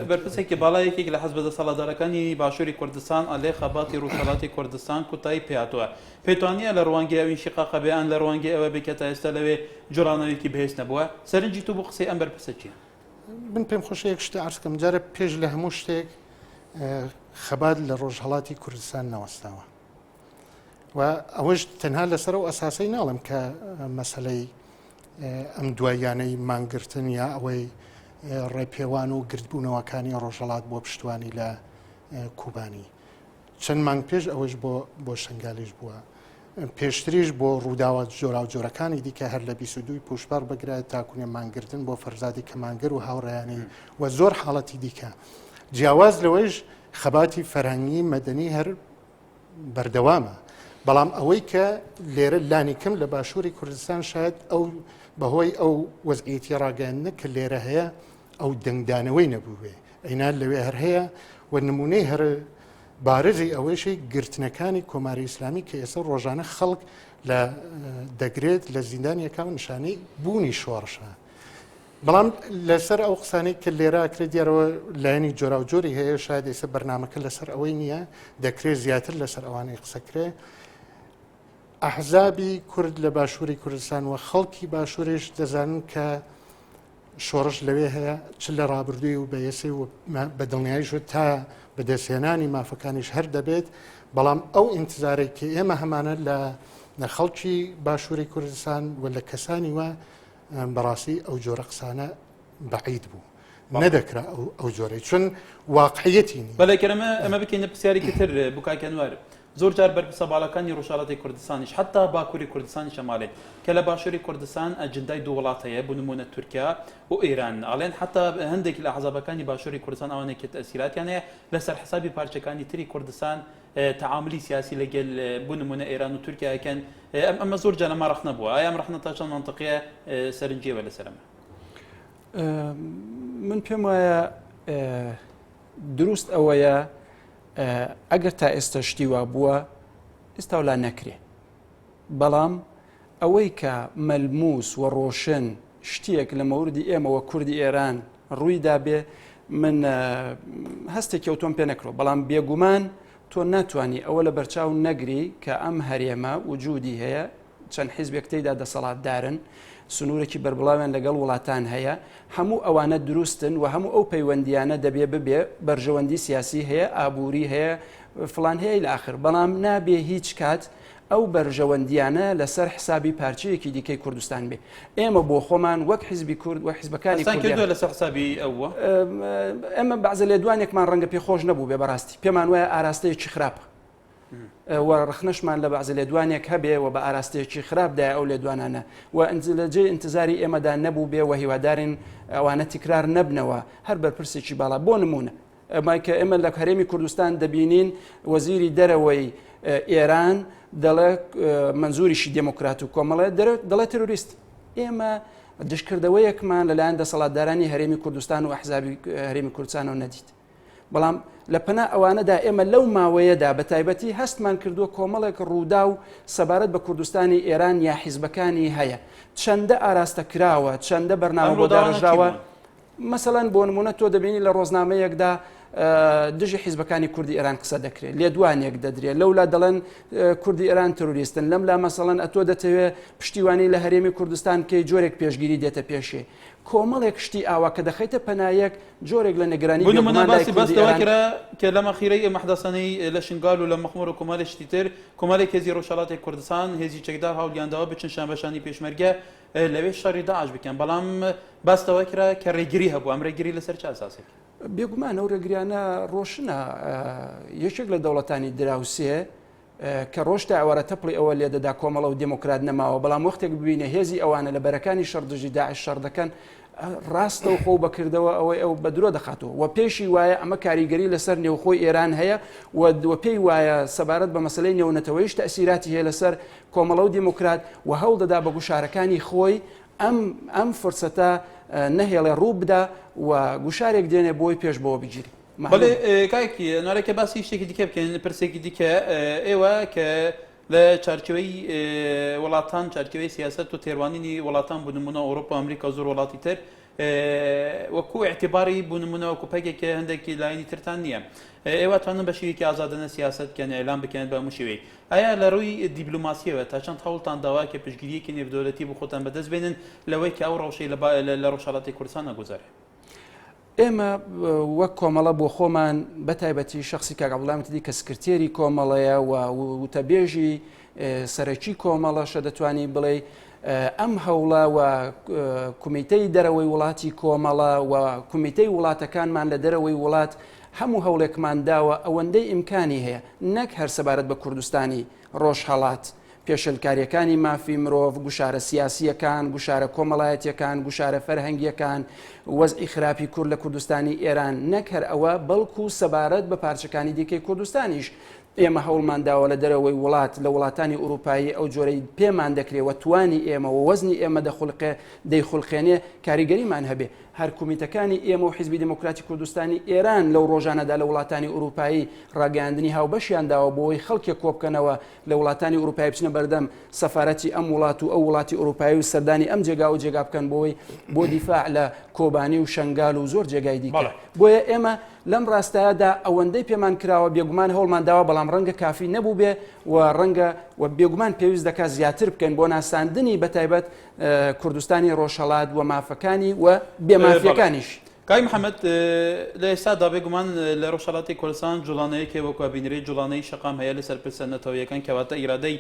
بەرپرسێکی باڵا یەکێک لە حزبە دەسەڵاتدارەکانی باشووری کوردستان ئەلێ خەباتی ڕۆژهەڵاتی کوردستان کوتایی پێهاتووە پێتوانیە لە ڕوانگەی ئەو ئینشیقاقە بێ ئان لە ڕوانگەی ئەوە بێ کە تا ئێستا لەوێ جوڵانەوەیەکی بەهێز نەبووە سەرنجی تۆ بۆ قسەی ئەم بەرپرسە چییە؟ من پێم خۆشە یەک شتە عرض کەم جارە پێش لە هەموو شتێک خەبات لە ڕۆژهەڵاتی کوردستان نەوەستاوە و ئەوەش تەنها لەسەر ئەو ئەساسەی ناڵم کە مەسلەی ئەم دواییانەی مانگرتن یا ئەوەی ڕێپێوان و گردبوونەوەکانی ڕۆژهەڵات بۆ پشتوانی لە کوبانی چەند مانگ پێش ئەوەش بۆ بۆ شنگالیش بووە پێشتریش بۆ ڕووداوە جۆراوجۆرەکانی دیکە هەر لە 22 پوشپەڕ بگرە تاکونێ مانگرتن بۆ فەرزادی کەمانگەر و هاوڕێیانی و زۆر حاڵەتی دیکە جیاواز لەوەیش خەباتی فەرهەنگی مەدەنی هەر بەردەوامە بەڵام ئەوەی کە لێرە لانی کەم لە باشووری کوردستان شاید ئەو بەهۆی ئەو وەزعیەتی ڕاگەیاندنە کە لێرە هەیە ئەو دەنگدانەوەی نەبووێ ئەینا لەوێ هەر هەیە و نمونەی هەر بارزی ئەوەیشی گرتنەکانی کۆماری ئیسلامی کە ئێستا ڕۆژانە خەڵک لە دەگرێت لە زیندانیەکە و نیشانەی بوونی شۆڕشە بەڵام لەسەر ئەو قسانەی کە لێرە ئەکرێت دیارەوە لایەنی جۆراوجۆری هەیە شاید ئێستا بەرنمەکە لەسەر ئەوەی نییە دەکرێت زیاتر لەسەر ئەوانەی قسەکرێ ئەحزابی کورد لە باشووری کوردستان و خەڵکی باشوورش دەزانن کە شۆڕش لەوێ هەیە چ لە ڕابردووی و بە ئێسەی و بە دڵنیاییش تا بەدەستهێنانی مافەکانیش هەر دەبێت بەڵام ئەو ئینتزارێک کە ئێمە هەمانە لە خەڵکی باشووری کوردستان و لە کەسانی وە بەڕاستی ئەو جۆرە قسانە بەعید بوو نەدەکرا ئەو جۆرەی چون واقعیەتی بەڵێ کەرەمە ئەمە بکەینە پرسیارێکی تر بوو کاک ئەنوەر. زۆر جار بەرپرسە باڵاکانی ڕۆژهەڵاتی کوردستانیش حەتا باکووری کوردستانیش ئەمالێن کە لە باشووری کوردستان ئەجندای دوو وڵات هەیە بۆ نموونە تورکیا و ئێران ئەڵێن حەتا هەندێک لە ئەحزابەکانی باشووری کوردستان ئەوانەی کە تەئسیراتیان هەیە لەسەر حسابی پارچەکانی تری کوردستان تەعاملی سیاسی لەگەل بۆ نموونە ئێران و تورکیا ئەکەن ئەم ئەمە زۆر جار ئەمە ڕەخنە بووە ئایا ئەم ڕەخنە تا چەند مەنتقیە سەرنجی ئێوە لەسەر ئەمە؟ من پێم وایە دروست ئەوەیە ئەگەر تا ئێستا شتی وا بووە ئێستاولا نەکرێ بەڵام ئەوەی کە مەلموس و ڕۆشن شتێک لە مەوردی ئێمەوە کوردی ئێران ڕووی دابێ من هەستێکی ئەوتۆم پێ نەکرۆ بەڵام بێگومان تۆ ناتوانانی ئەوە لە بەرچاو نەگری کە ئەم هەرێمە وجودی هەیە چەند حیزبێک تێیدا دەسەڵاتدارن، سنوورێکی بەربڵاویان لەگەڵ وڵاتان هەیە، هەموو ئەوانە دروستن و هەموو ئەو پەیوەندییانە دەبێ ببێ، بەرژەوەندی سیاسی هەیە، ئابووری هەیە، فڵان هەیە الی آخر، بەڵام نابێ هیچ کات ئەو بەرژەوەندییانە لەسەر حسابی پارچەیەکی دیکەی کوردستان بێ. ئێمە بۆ خۆمان وەک حیزبی کورد و حیزبەکانی هەستان کوردیان کردووە لەسەر حسابی ئەوە؟ ئێمە بەعزە لێدوانێکمان ڕەنگە پێ خۆش نەبووبێ بەڕاستی پێمان وایە ئاراستەیەکی خراپە. و ڕەخنەشمان لە بەعزە لێدوانێک هەبێ و بە ئاراستەیەکی خراپ دایە ئەو لێدوانانە و لە جێی ئینتزاری ئێمەدا نەبوو بێ و هیوادارین ئەوانە تکرار نەبنەوە هەر بەرپرسێکی باڵا بۆ نمونە کە ئێمە لە هەرێمی کوردستان دەبینین وەزیری دەرەوەی ئێران دەڵێ منزوریشی دێموکرات و کۆمەڵێ دەڵێ ترۆریست ئێمە دژکردەوەیەکمان لەلایەن دەسەڵاتدارانی هەرێمی کوردستان و ئەحزابی هەرێمی کوردستانەوە نەدیت بەڵام لە پەنا ئەوانەدا ئێمە لەو ماوەیەدا بە تایبەتی هەستمان کردووە کۆمەڵێک ڕووداو سەبارەت بە کوردستانی ئێران یا حیزبەکانی هەیە چەندە ئاراستە کراوە چەندە بەرنامە بۆ داڕێژراوە مەسەلەن بۆ نمونە تۆ دەبینی لە ڕۆزنامەیەکدا دژی حیزبەکانی کوردی ئێران قسە دەکرێت لێدوانێک دەدرێت لەولا دەڵێن کوردی ئێران ترۆریستن لەم لا مەسەڵەن ئەتۆ دەتەوێت پشتیوانی لە هەرێمی کوردستان کەی جۆرێک پێشگیری دێتە پێشێ کۆمەڵێک شتی ئاوا کە دەخەیتە پەنایەک جۆرێک لە نیگەرانی بۆ نمونە بێگومان لای باسی باس کوردی لەوە ئێران کرا کە لەم ئەخیرەی ئەم ئەحداسانەی لە شنگال و لە مەخمور و کۆمەلێ شتی تر کۆمەلێک هێزی ڕۆژهەڵاتی کوردستان هێزی چەکدار هەوڵیان داوە بچن شان بە شانی پێشمەرگە لەوێ شەڕی داعش بکەن بەڵام باس لەوە کرا کە ڕێگری هەبوو ئەم ڕێگری لەسەر چ ئەساسێک؟ بێگومان ئەو ڕێگریانە ڕۆشنە یەکێک لە دەوڵەتانی دراوسێ کە ڕۆژ تا ئێوارە تەپڵی ئەوە لێدەدا کۆمەڵە و دێمۆکرات نەماوە، بەڵام وەختێک ببینێ هێزی ئەوانە لە بەرەکانی شەڕ دژی داعش شەڕ دەکەن، ڕاستەوخۆ و بە کردەوە ئەوەی ئەو بە درۆ دەخاتەوە و پێشی وایە ئەمە کاریگەری لەسەر نێوخۆی ئێران هەیە و پێی وایە سەبارەت بە مەسەلەی نێونەتەوەیش تەئسیراتی هەیە لەسەر کۆمەڵە و دێمۆکرات و هەوڵ دەدا بە گوشارەکانی خۆی ئەم ئەم فرسەتە نەهێڵێ ڕوو بدا و گوشارێک دێنێ بۆی پێش بەوە بگیرێ. بەڵێ کاک نارێکە باسی شتێکی دیکە بکەین پرسێکی دیکە ئێوە کە لە چارچەوەی وڵاتان چارچەوەی سیاست و تێڕوانینی وڵاتان بوو نمونە ئەوروپا ئەمریکا زۆر وڵاتی تر وەکو اعتباری بوو نمونە وەکو پەکێک هەندێکی لایەنی ترتان نییە ئێوە توانن بە شێوەیەکی ئازادانە سیاست بکەن ئیعلام بکەن بە هەموو شێوەیەک ئایا لە ڕووی دیبلۆماسیەوە تا چەند هەوڵتان داوە کە پشتگیریەکی نێودەوڵەتی بۆ خۆتان بەدەست بێنن لەوەی کە ئەو ڕەوشەی لە ڕۆژهەڵاتی کوردستان نەگوزارێ؟ ئێمە وەک کۆمەڵە بۆ خۆمان بە تایبەتی شخصی کاک عەبدوڵڵا متدی کە سکرتێری کۆمەڵەیە و وتەبێژی سەرەکی کۆمەڵەشە دەتوانی بڵێ ئەم هەوڵە و کومیتەی دەرەوەی وڵاتی کۆمەڵە و کومیتەی وڵاتەکانمان لە دەرەوەی وڵات هەموو هەوڵێکمان داوە ئەوەندەی ئیمکانی هەیە نەک هەر سەبارەت بە کوردستانی ڕۆژهەڵات پێشێلکارییەکانی مافی مرۆڤ، گوشارە سیاسییەکان، گوشارە کۆمەڵایەتییەکان، گوشارە فەرهەنگییەکان، وەزعی خراپی کورد لە کوردستانی ئێران، نەک هەر ئەوە، بەڵکوو سەبارەت بە پارچەکانی دیکەی کوردستانیش ئێمە هەوڵمان داوە لە دەرەوەی وڵات، لە وڵاتانی ئورووپایی ئەو جۆرەی پێمان دەکرێ و توانی ئێمە و وەزنی ئێمە دەخولقێ، دەیخولقێنێ، کاریگەریمان هەبێ. هەر کومیتەکانی ئێمە و حیزبی دێموکراتی کوردستانی ئێران لەو ڕۆژانەدا لە وڵاتانی ئورووپایی ڕاگەیاندنی هاوبەشیان داوە بۆ ئەوەی خەڵکێک کۆ بکەنەوە لە وڵاتانی ئوروپایی بچنە بەردەم سەفارەتی ئەم وڵات و ئەو وڵاتی ئوروپایی و سەردانی ئەم جێگا و جێگا بکەن بۆی بۆ دیفاع لە کۆبانی و شنگال و زۆر جێگای دیکە بۆیە ئێمە لەم ڕاستایەدا ئەوەندەی پێمان کراوە بێگومان هەوڵمان داوە بەڵام ڕەنگە کافی نەبوو بێ و ڕەنگە و بێگومان پێویست دەکات زیاتر بکەین بۆ ناساندنی بەتایبەت کوردستانی ڕۆژهەڵات و مافەکانی و بێمافیەکانیش. کاک محەمەد لە ئێستادا بێگومان لە ڕۆژهەڵاتی کوردستان جوڵانەیەک هەیە وەکو ئەبینرێت جوڵانەی شەقام هەیە لەسەر پرسە نەتەوەیەکان کەواتە ئیرادەی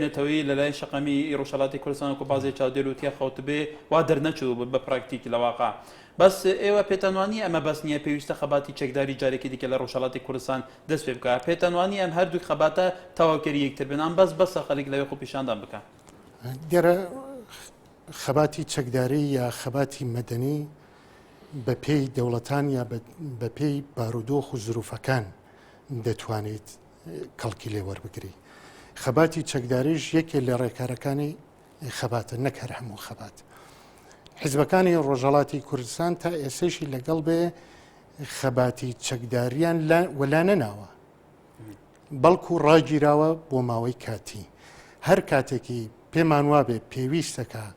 نەتەوەیی لەلایەن شەقامی ڕۆژهەڵاتی کوردستان وەکو بازێ چاودێر و تیا خەوتبێ وا دەرنەچوو بە پراکتیک لە واقع بەس ئێوە پێتان وانییە ئەمە بەس نییە پێویستە خەباتی چەکداری جارێکی دیکە لە ڕۆژهەڵاتی کوردستان دەست پێ بکا پێتان وانییە ئەم هەردوو خەباتە تەواوکەری یەکتر بن ئەم بەس بەسە خەڵک لەوێ خۆپیشاندان بکا؟ دیارە خەباتی چەکداری یا خەباتی مەدەنی بە پێی دەوڵەتان یا بە پێی بارودۆخ و زروفەکان دەتوانیت کەڵکی لێ وەربگری. خەباتی چەکداریش یەکێ لە ڕێکارەکانی خەباتە نەک هەر هەموو خەبات. حیزبەکانی ڕۆژهەڵاتی کوردستان تا ئێسەیشی لەگەڵ بێ خەباتی چەکداریان وەلا نەناوە. بەڵکو ڕاگیراوە بۆ ماوەی کاتی. هەر کاتێکی پێمان وابێ پێویستەکا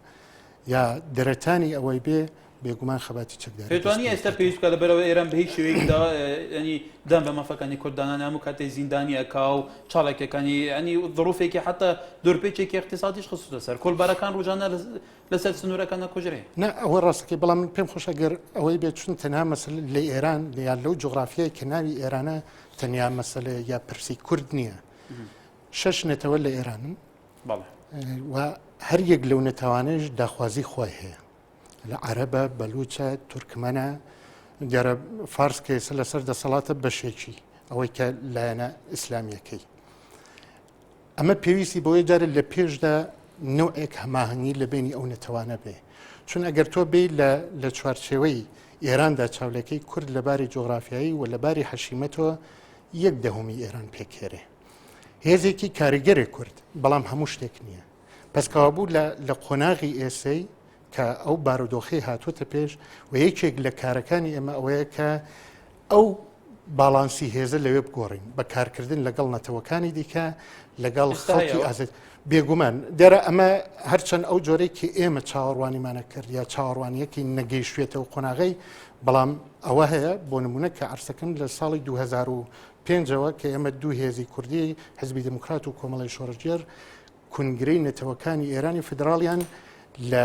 یا دەرەتانی ئەوەی بێ بێگومان خەباتی چەکداری پێت وانیە ئێستا پێویست بکات لەبەرئەوەی ئێران بە هیچ شێوەیەک دا ینی دان بە مافەکانی کورد دانانێ هەموو کاتێ زیندانی ئەکا و چالاکیەکانی ینی ظروفێکی حتا دورپێچێکی اقتصادیش خستوتە سەر کۆڵبەرەکان ڕۆژانە لەسەر سنوورەکان ئەکوژرێ. نا ئەوە ڕاستەکەی بەڵام من پێم خۆشە گەر ئەوەی بێت چون تەنها مەسەلە لە ئێران یان لەو جوغرافیای کە ناوی ئێرانە تەنیا مەسەلە یا پرسی کورد نییە شەش نەتەوە لە ئێرانن و هەر یەک لەو نەتەوانەش داخوازی خۆی هەیە لە عەرەبە بەلوچە تورکمەنە دیارە فارس کە ئێستا لەسەر دەسەڵاتە بەشێکی ئەوەی کە لایەنە ئیسلامیەکەی ئەمە پێویستی بەوەی جارێ لە پێشدا نەوعێک هەماهەنگی لە بینی ئەو نەتەوانە بێ چون ئەگەر تۆ بێ لە چوارچێوەی ئێراندا چاولەکەی کورد لە باری جۆغرافیایی و لە باری حەشیمەتەوە یەک دەهۆمی ئێران پێکهێرێ هێزێکی کاریگەرێ کورد بەڵام هەموو شتێک نییە پس کەوابوو لە قۆناغی ئێسەی کە ئەو بارودۆخەی هاتووەتە پێش و یەکێک لە کارەکانی ئێمە ئەوەیە کە ئەو باڵانسی هێزە لەوێ بگۆڕین بە کارکردن لەگەڵ نەتەوەکانی دیکە لەگەڵ خەڵکی ئازاد بێگومان دیارە ئەمە هەرچەند ئەو جۆرەی کە ئێمە چاوەڕوانیمانە کرد یا چاوەڕوانیەکی نەگەیشتێتەوە قۆناغی بەڵام ئەوە هەیە بۆ نمونە کە عرسەکەم لە ساڵی 2005ەوە کە ئێمە دوو هێزی کوردی حزبی دموکرات و کۆمەڵی شۆڕشگێر کونگرەی نەتەوەکانی ئێرانی فیدراڵیان لە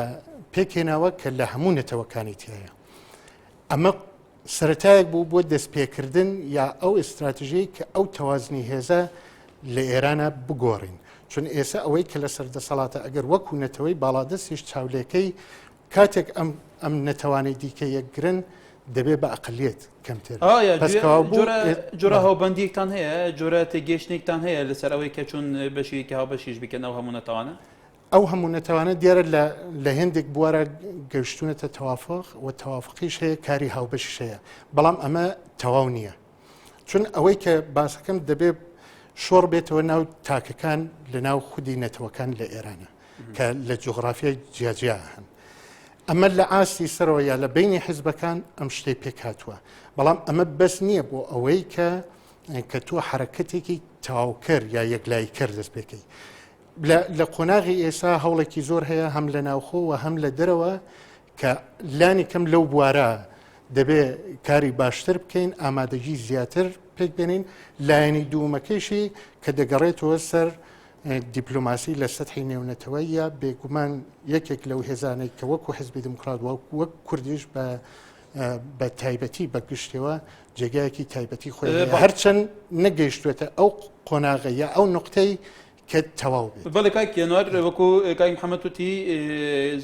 پێکهێناوە کە لە هەموو نەتەوەکانی تایە ئەمە سەتایەک بوو بۆ دەستپێکردن یا ئەو ئستراتژیی کە ئەو تەوازنی هێزە لە ئێرانە بگۆڕین چون ئێستا ئەوەی کە لەسەر دەسەڵاتە ئەگەر وەکو نەتەوەی باڵادەستیش چاولێکەی کاتێک ئەم ئەم نەتەوانەی دیکە یەکگرن دەبێ بە ئەقلیەت کەمتر جۆرە هاوبەندیەکتان هەیە جۆرە تێگەیشتێکتان هەیە لەسەر ئەوەی کە چون بەشێکی هاوبەشیش بکەن ئەو هەموو نەتەوانە ئەو هەموو نەتەوانە دیارە لە لە هێندێک بوارە گەشتونەتە تەوافق و تەوافقیش هەیە کاری هاوبەشیش هەیە بەڵام ئەمە تەواو نییە چون ئەوەی کە باسەکەم دەبێ شۆڕ بێتەوە ناو تاکەکان لە ناو خودی نەتەوەکان لە ئێرانە کە لە جوغرافیای جیاجیا هەن. ئەمە لە ئاستی سەرەوە یا لە بینی حیزبەکان ئەم شتەی پێک هاتووە بەڵام ئەمە بەس نییە بۆ ئەوەی کە کە تۆ حرەکەتێکی تەواوکەر یا یەکلاییکەر دەست پێکەی لە قۆناغی ئێسا هەوڵێکی زۆر هەیە هەم لە ناوخۆ و هەم لە دەرەوە کە لانی کەم لەو بوارە دەبێ کاری باشتر بکەین ئامادەگی زیاتر پێک بێنین لایەنی دوومەکەیشی کە دەگەڕێتەوە سەر دیپلۆماسی لە سەتحی نێونەتەوەیە بێگومان یەکێک لەو هێزانەی کە وەکو حزبی دیموکرات وەک کوردیش بە بە تایبەتی بە گشتەوە جێگایەکی تایبەتی خۆی هەرچەند نەگەیشتوێتە ئەو قۆناغە یا ئەو نقطەی کە تەواو بێت. بەڵێ کاک کێنوار وەکو کاک محەممەد وتی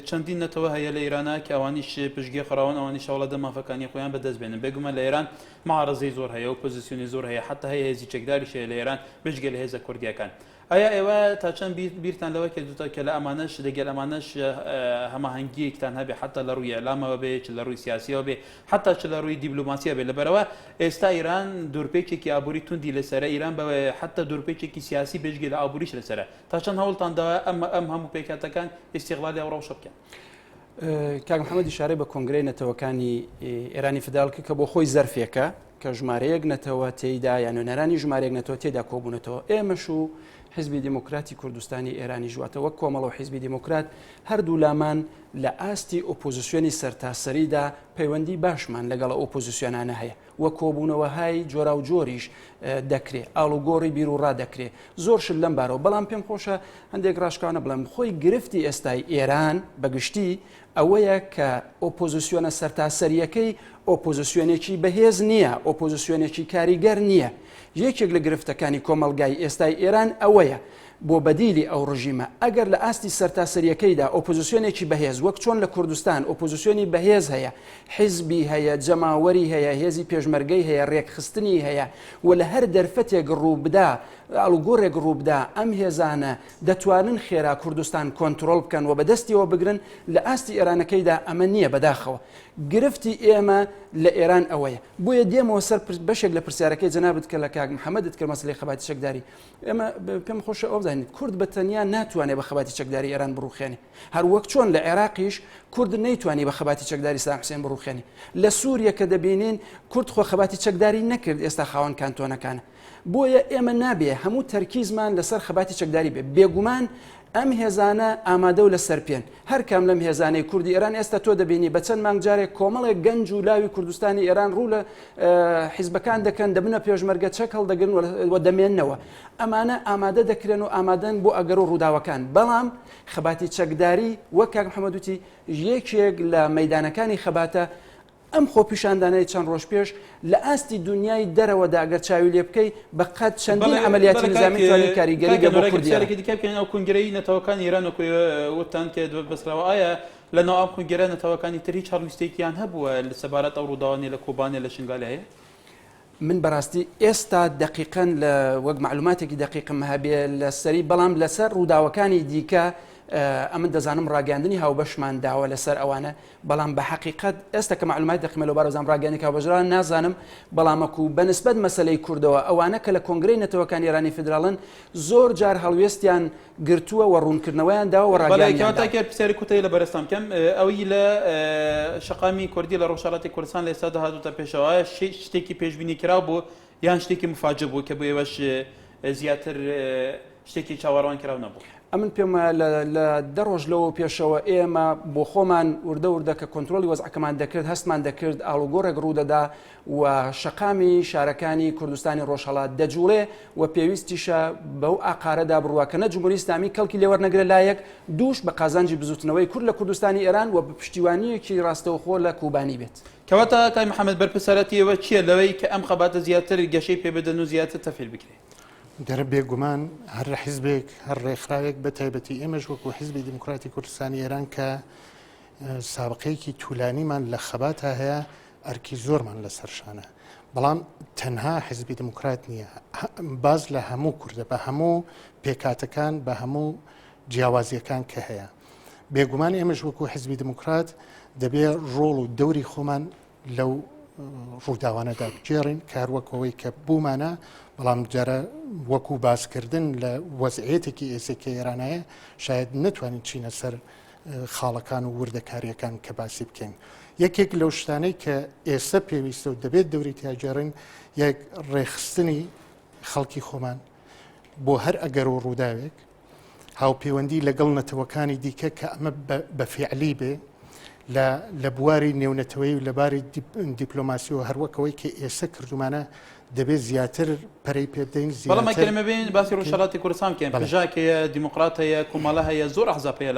چەندین نەتەوە هەیە لە ئێرانە کە ئەوانیش پشتگوێ خراون ئەوانیش هەوڵەدەن مافەکانی خۆیان بەدەست بێنن بێگومان لە ئێران معارەزەی زۆر هەیە و پۆزیسیۆنی زۆر هەیە حتا هەیە هێزی چەکداریش هەیە لە ئێران بێجگە لە هێزە کوردیەکان ئایا ئێوە تا چەند بیرتان لەوە کردوتە کە لە ئەمانەش لەگەل ئەمانەش هەماهەنگیەکتان هەبێ حتا لە ڕووی ئیعلامەوە بێ چ لە ڕووی سیاسیەوە بێ حتا چ لە ڕووی دیبلۆماسیە بێ لەبەرەوە ئێستا ئیران دورپێچێکی ئابووری توندی لەسەرە ئیران بە حتا دورپێچێکی سیاسی بێجگە لە ئابووریش لەسەرە تا چەند هەوڵتان داوە ئەم ئەم هەموو پێکهاتەکان ئیستیغلالی ئەو ڕەوشە بکەن؟ کاک محەممەد ئیشارەی بە کۆنگرەی نەتەوەکانی ئێرانی فیدراڵ کرد کە بۆ خۆی زەرفێکە کە ژمارەیەک نەتەوە تێیدا یان نوێنەرانی ژمارەیەک نەتەوە تێدا کۆبوونەتەوە ئێمەش و حزبی دیموکراتی کوردستانی ئێرانی ژواتە وەک کۆمەڵە و حزبی دیموکرات هەردوو لامان لە ئاستی ئۆپۆزیسیۆنی سەرتاسەریدا پەیوەندی باشمان لەگەڵ ئۆپۆزیسیۆنانە هەیە و کۆبوونەوەهای جۆراوجۆریش دەکرێ، ئاڵوگۆڕی بیروڕا دەکرێ، زۆر شت لەم بارەوە، بەڵام پێم خۆشە هەندێک ڕاشکاوانە بڵێم خۆی گرفتی ئێستای ئێران بە گشتی ئەوەیە کە ئۆپۆزیسیۆنە سەرتاسەرییەکەی. ئۆپۆزسیۆنێکی بەهێز نییە، ئۆپۆزسیۆنێکی کاریگەر نییە. یەکێک لە گرفتەکانی کۆمەڵگای ئێستای ئێران ئەوەیە، بۆ بەدیلی ئەو ڕژیمە، ئەگەر لە ئاستی سەرتاسەرییەکەیدا ئۆپۆزسیۆنێکی بەهێز وەک چۆن لە کوردستان ئۆپۆزسیۆنی بەهێز هەیە، حیزبی هەیە، جەماوەری هەیە، هێزی پێشمەرگەی هەیە، ڕێکخستنی هەیە و لە هەر دەرفەتێک ڕووبدا، ئاڵوگۆڕێک ڕووبدا، ئەم هێزانە دەتوانن خێرا کوردستان کۆنترۆڵ بکەن و بەدەستیەوە بگرن، لە ئاستی ئێرانەکەیدا ئەمە نییە بەداخەوە. گرفتی ئێمە لە ئێران ئەوەیە. بۆیە دێمەوە سەر بەشێک لە پرسیارەکەی جەنابت کە لە کاک محەممەدت کرد مەسەلەی خەباتی چەکداری. ئێمە پێم خۆشە ئەوە بزانین کورد بە تەنیا ناتوانێت بە خەباتی چەکداری ئێران بڕوخێنێ. هەر وەک چۆن لە عێراقیش کورد نەیتوانی بە خەباتی چەکداری سەدام حوسێن بڕوخێنێ. لە سووریە کە دەبینین کورد خۆ خەباتی چەکداری نەکرد ئێستا خاوەن کانتۆنەکانە. بۆیە ئێمە نابێ هەموو تەرکیزمان لەسەر خەباتی چەکداری بێ. بێگومان ئەم هێزانە ئامادە و لەسەر پێن. هەر کام لەم هێزانەی کوردی ئێران ئێستا تۆ دەبینی بە چەند مانگ جارێک کۆمەڵێک گەنج و لاوی کوردستانی ئێران ڕوو لە حیزبەکان دەکەن، دەبنە پێشمەرگە، چەک هەڵدەگرن و دەمێننەوە. ئەمانە ئامادە دەکرێن و ئامادەن بۆ ئەگەر و ڕووداوەکان. بەڵام خەباتی چەکداری وەک کاک محەمەد وتی یەکێک لە مەیدانەکانی خەباتە. ئەم خۆپیشاندانەی چەند ڕۆژ پێش لە ئاستی دونیای دەرەوەدا گەر چاوی لێ بکەی بە قەد چەندین عەمەلیاتی نیزامی توانی کاریگەری بێ بۆ کوردی ئێران. پرسیارێکی دیکە بکەین ئەو کونگرەی نەتەوەکانی ئێران وەکو وتتان کە بەستراوە ئایا لە ناو ئەم کونگرە نەتەوەکانی تر هیچ هەڵویستێکیان هەبووە سەبارەت ئەو ڕووداوانەی لە کۆبانێ لە شنگالێ هەیە؟ من بەڕاستی ئێستا دەقیقەن لە وەک مەعلوماتێکی دەقیقم هەبێ لەسەری بەڵام لەسەر ڕووداوەکانی دیکە ئەمن دەزانم ڕاگەاندنی هاوبەشمان داوە لەسەر ئەوانە بەڵام بە حەقیقەت ئێستا کە مەعلوماتی دەقیمە لەوبارەوە زانم ڕاگەیاندنی هاوبەشداران نازانم بەڵامەکو بە نسبەت مەسەلەی کوردەوە ئەوانە کە لە کۆنگرەی نەتەوەکانی ئێرانی فیدراڵن زۆر جار هەڵوێستیان گرتووە و ڕوونکردنەوەیان داوە و بەڵێ ڕاگەیاندنیان کەواتە داوە. گەر پرسیاری کوتایی لە بەرێزتان بکەم ئەوەی لە شەقامی کوردی لە ڕۆژهەڵاتی کوردستان لە ئێستادا هاتووتە پێشەوە ئایا شتێکی پێشبینی کراو بوو یان شتێکی مفاجە بوو کە بۆ ئێوەش زیاتر شتێکی چاوەڕوان کراو نەبوو؟ ئەمن پێم وایە لە لە دە ڕۆژ لەوە پێشەوە ئێمە بۆ خۆمان وردە وردە کە کۆنترۆڵی وەزعەکەمان دەکرد هەستمان دەکرد ئاڵوگۆڕێک ڕوودەدا و شەقامی شارەکانی کوردستانی ڕۆژهەڵات دەجوڵێ و پێویستیشە بەو ئاقارەدا بڕوا کە نە جمهوری ئیسلامی کەڵکی لێوەرنەگرە لایەک دووش بە قازانجی بزوتنەوەی کورد لە کوردستانی ئێران و بە پشتیوانییەکی ڕاستەوخۆ لە کوبانی بێت. کەواتە کاک محەمەد بەرپرسیارەتی ئێوە چییە لەوەی کە ئەم خەباتە زیاتر گەشەی پێ بدەن و زیاتر تەفعیل بکرێ؟ دیارە بێگومان هەر حیزبێک، هەر ڕێکخراوێک بە تایبەتی ئێمەش وەکوو حیزبی دیموکراتی کوردستانی ئێران کە سابقەیەکی توولانیمان لە خەباتا هەیە ئەرکی زۆرمان لەسەر شانە بەڵام تەنها حیزبی دیموکرات نییە باز لە هەموو کوردە بە هەموو پێکاتەکان بە هەموو جیاوازیەکان کە هەیە بێگومان ئێمەش وەکو حزبی دیموکرات دەبێ ڕۆڵ و دەوری خۆمان لەو ڕووداوانەدا بگێڕین کە هەر وەکەوەی کە بوومانە بەڵام جارە وەکو باسکردن لە وەزعێتێکی ئێسێکی ئێرانایە شاید نتوانین چینە سەر خاڵەکان و وردەکاریەکان کە باسی بکەین یەکێک لەو شتانەی کە ئێستا پێویستە و دەبێت دەوری تیاگەڕین یەک ڕێخستنی خەڵکی خۆمان بۆ هەر ئەگەر و ڕووداوێک هاوپێوەندی لەگەڵ نەتەوەکانی دیکە کە ئەمە بە فیعلی بێ لە بواری نێونەتەوەی و لەباری دیپلۆماسی و هەروەکەوەی کە ئێستا کردومانە دەبێت زیاتر پەرەی پێ بدەین بەڵام ئەگەر ئێمە بێین باسی ڕۆژهەڵاتی کوردستان بکەین پژاک هەیە دیموکرات هەیە کۆمەڵە هەیە زۆر ئەحزاب هەیە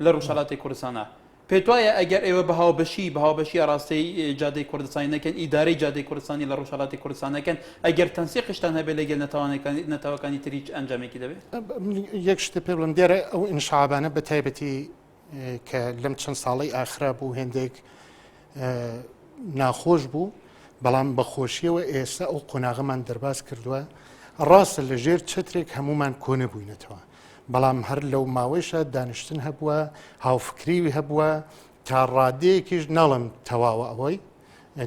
لە ڕۆژهەڵاتی کوردستانە پێت وایە ئەگەر ئێوە بە هاوبەشی بە هاوبەشی ئاراستەی جادەی کوردستانی نەکەن ئیدارەی جادەی کوردستانی لە ڕۆژهەڵاتی کوردستان نەکەن ئەگەر تەنسیقیشتان هەبێت لەگەل نەتەوەکانی تر هیچ ئەنجامێکی دەبێت؟ یەک شتە پێ بڵێم دیارە ئەو ئینشعابانە بە تایبەتی کە لەم چەند ساڵەی ئاخرا بوو هێندێک ناخۆش بوو بەڵام بەخۆشیەوە ئێستا ئەو قۆناغەمان دەرباز کردووە ڕاستە لە ژێر چترێک هەمومان کۆنەبووینەتەوە بەڵام هەر لەو ماوەیشە دانیشتن هەبووە هاوفکریوی هەبووە تا ڕادەیەکیش ناڵم تەواوە ئەوەی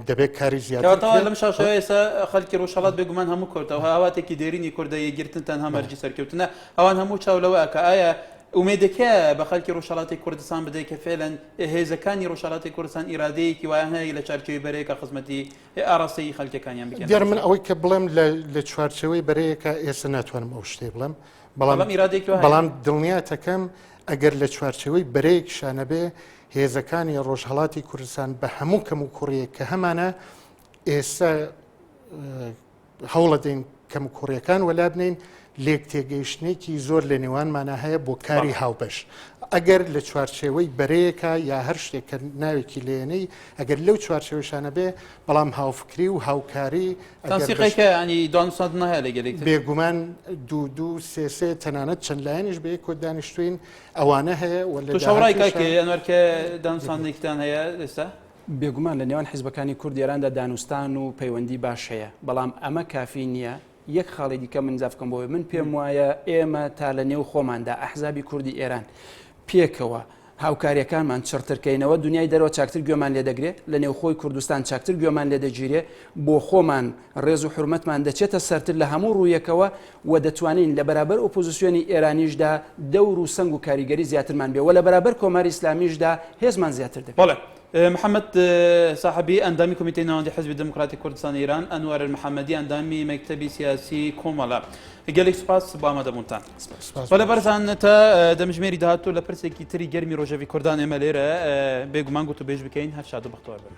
دەبێت کاری زیاتر کەواتەوە لەم شاشەوە ئێستا خەڵکی ڕۆژهەڵات بێگومان هەموو کوردە و هاواتێکی دێرینی کوردە یەکگرتن تەنها مەرجی سەرکەوتنە ئەوان هەموو چاو لەوە ئەکا ئایا ئومێدەکە بە خەڵکی ڕۆژهەڵاتی کوردستان بدەیت کە فعلەن هێزەکانی ڕۆژهەڵاتی کوردستان ئیرادەیەکی وایان هەیە لە چارچێوەی بەرەیەکە خزمەتی ئاراستەی خەڵکەکانیان بکەن دیارە من ئەوەی کە بڵێم لە چوارچێوەی بەرەیەکە ئێستا ناتوانم ئەو شتەی بڵێم بەڵام ئیرادەیەکی وایە بەڵام دڵنیاتەکەم ئەگەر لە چوارچێوەی بەرەیەکیشا نەبێ هێزەکانی ڕۆژهەڵاتی کوردستان بە هەموو کەم و کوڕیەک کە هەمانە ئێستا هەوڵەدەین کەموکوڕیەکان وەلا بنێین، لێکتێگەیشتنێکی زۆر لە نێوانمانا هەیە بۆ کاری هاوبەش. ئەگەر لە چوارچێوەی بەرەیەکا یا هەر شتێک کە ناوێکی لێنەی، ئەگەر لەو چوارچێوەیشانە بێ، بەڵام هاوفکری و هاوکاری ئەگەر بەش. تەنسیقێک هەیە یانی دانوستاندن هەیە لەگەل یەکتر؟ بێگومان دوو دوو، سێ سێ، تەنانەت چەند لایەنیش بە یەکەوە دانیشتووین، ئەوانە هەیە و لە تۆ شاوڕای کاک داهاتووشا. ئەنوەر کە دانوستاندنێکتان هەیە ئێستا؟ بێگومان لە نێوان حیزبەکانی کورد ئێراندا دانوستان و پەیوەندی باش هەیە، بەڵام ئەمە کافی نییە، یەک خاڵی دیکە من ئیزافە بکەم بۆی، من پێم وایە ئێمە تا لە نێو خۆماندا ئەحزابی کوردی ئێران پێکەوە هاوکاریەکانمان چڕترکەینەوە دنیای دەرەوە چاکتر گوێمان لێ دەگرێ لە نێوخۆی کوردستان چاکتر گوێمان لێ دەگیرێ بۆ خۆمان ڕێز و حورمەتمان دەچێتە سەرتر لە هەموو ڕوویەکەوە و دەتوانین لە بەرابەر ئۆپۆزیسیۆنی ئێرانیشدا دەور و سەنگ و کاریگەری زیاترمان بێ و لە بەرابەر کۆماری ئیسلامیشدا هێزمان زیاتر دەبێت. بەڵێ. محەممەد ساحەبی ئەندامی کۆمیتەی ناوەندی حزبی دێموکراتی کوردستانی ئێران، ئەنوەر محەممەدی ئەندامی مەکتەبی سیاسی کۆمەڵە. گەلێک سوپاس بۆ ئامادەبوونتان. سپاس. بەڵێ بەڕێزان تا دەمژمێری داهاتوو لە پرسێکی تری گەرمی ڕۆژەڤی کوردان ئێمە لێرە بێگومان گوتوبێژ بکەین هەر شاد و بەختەوەر بن.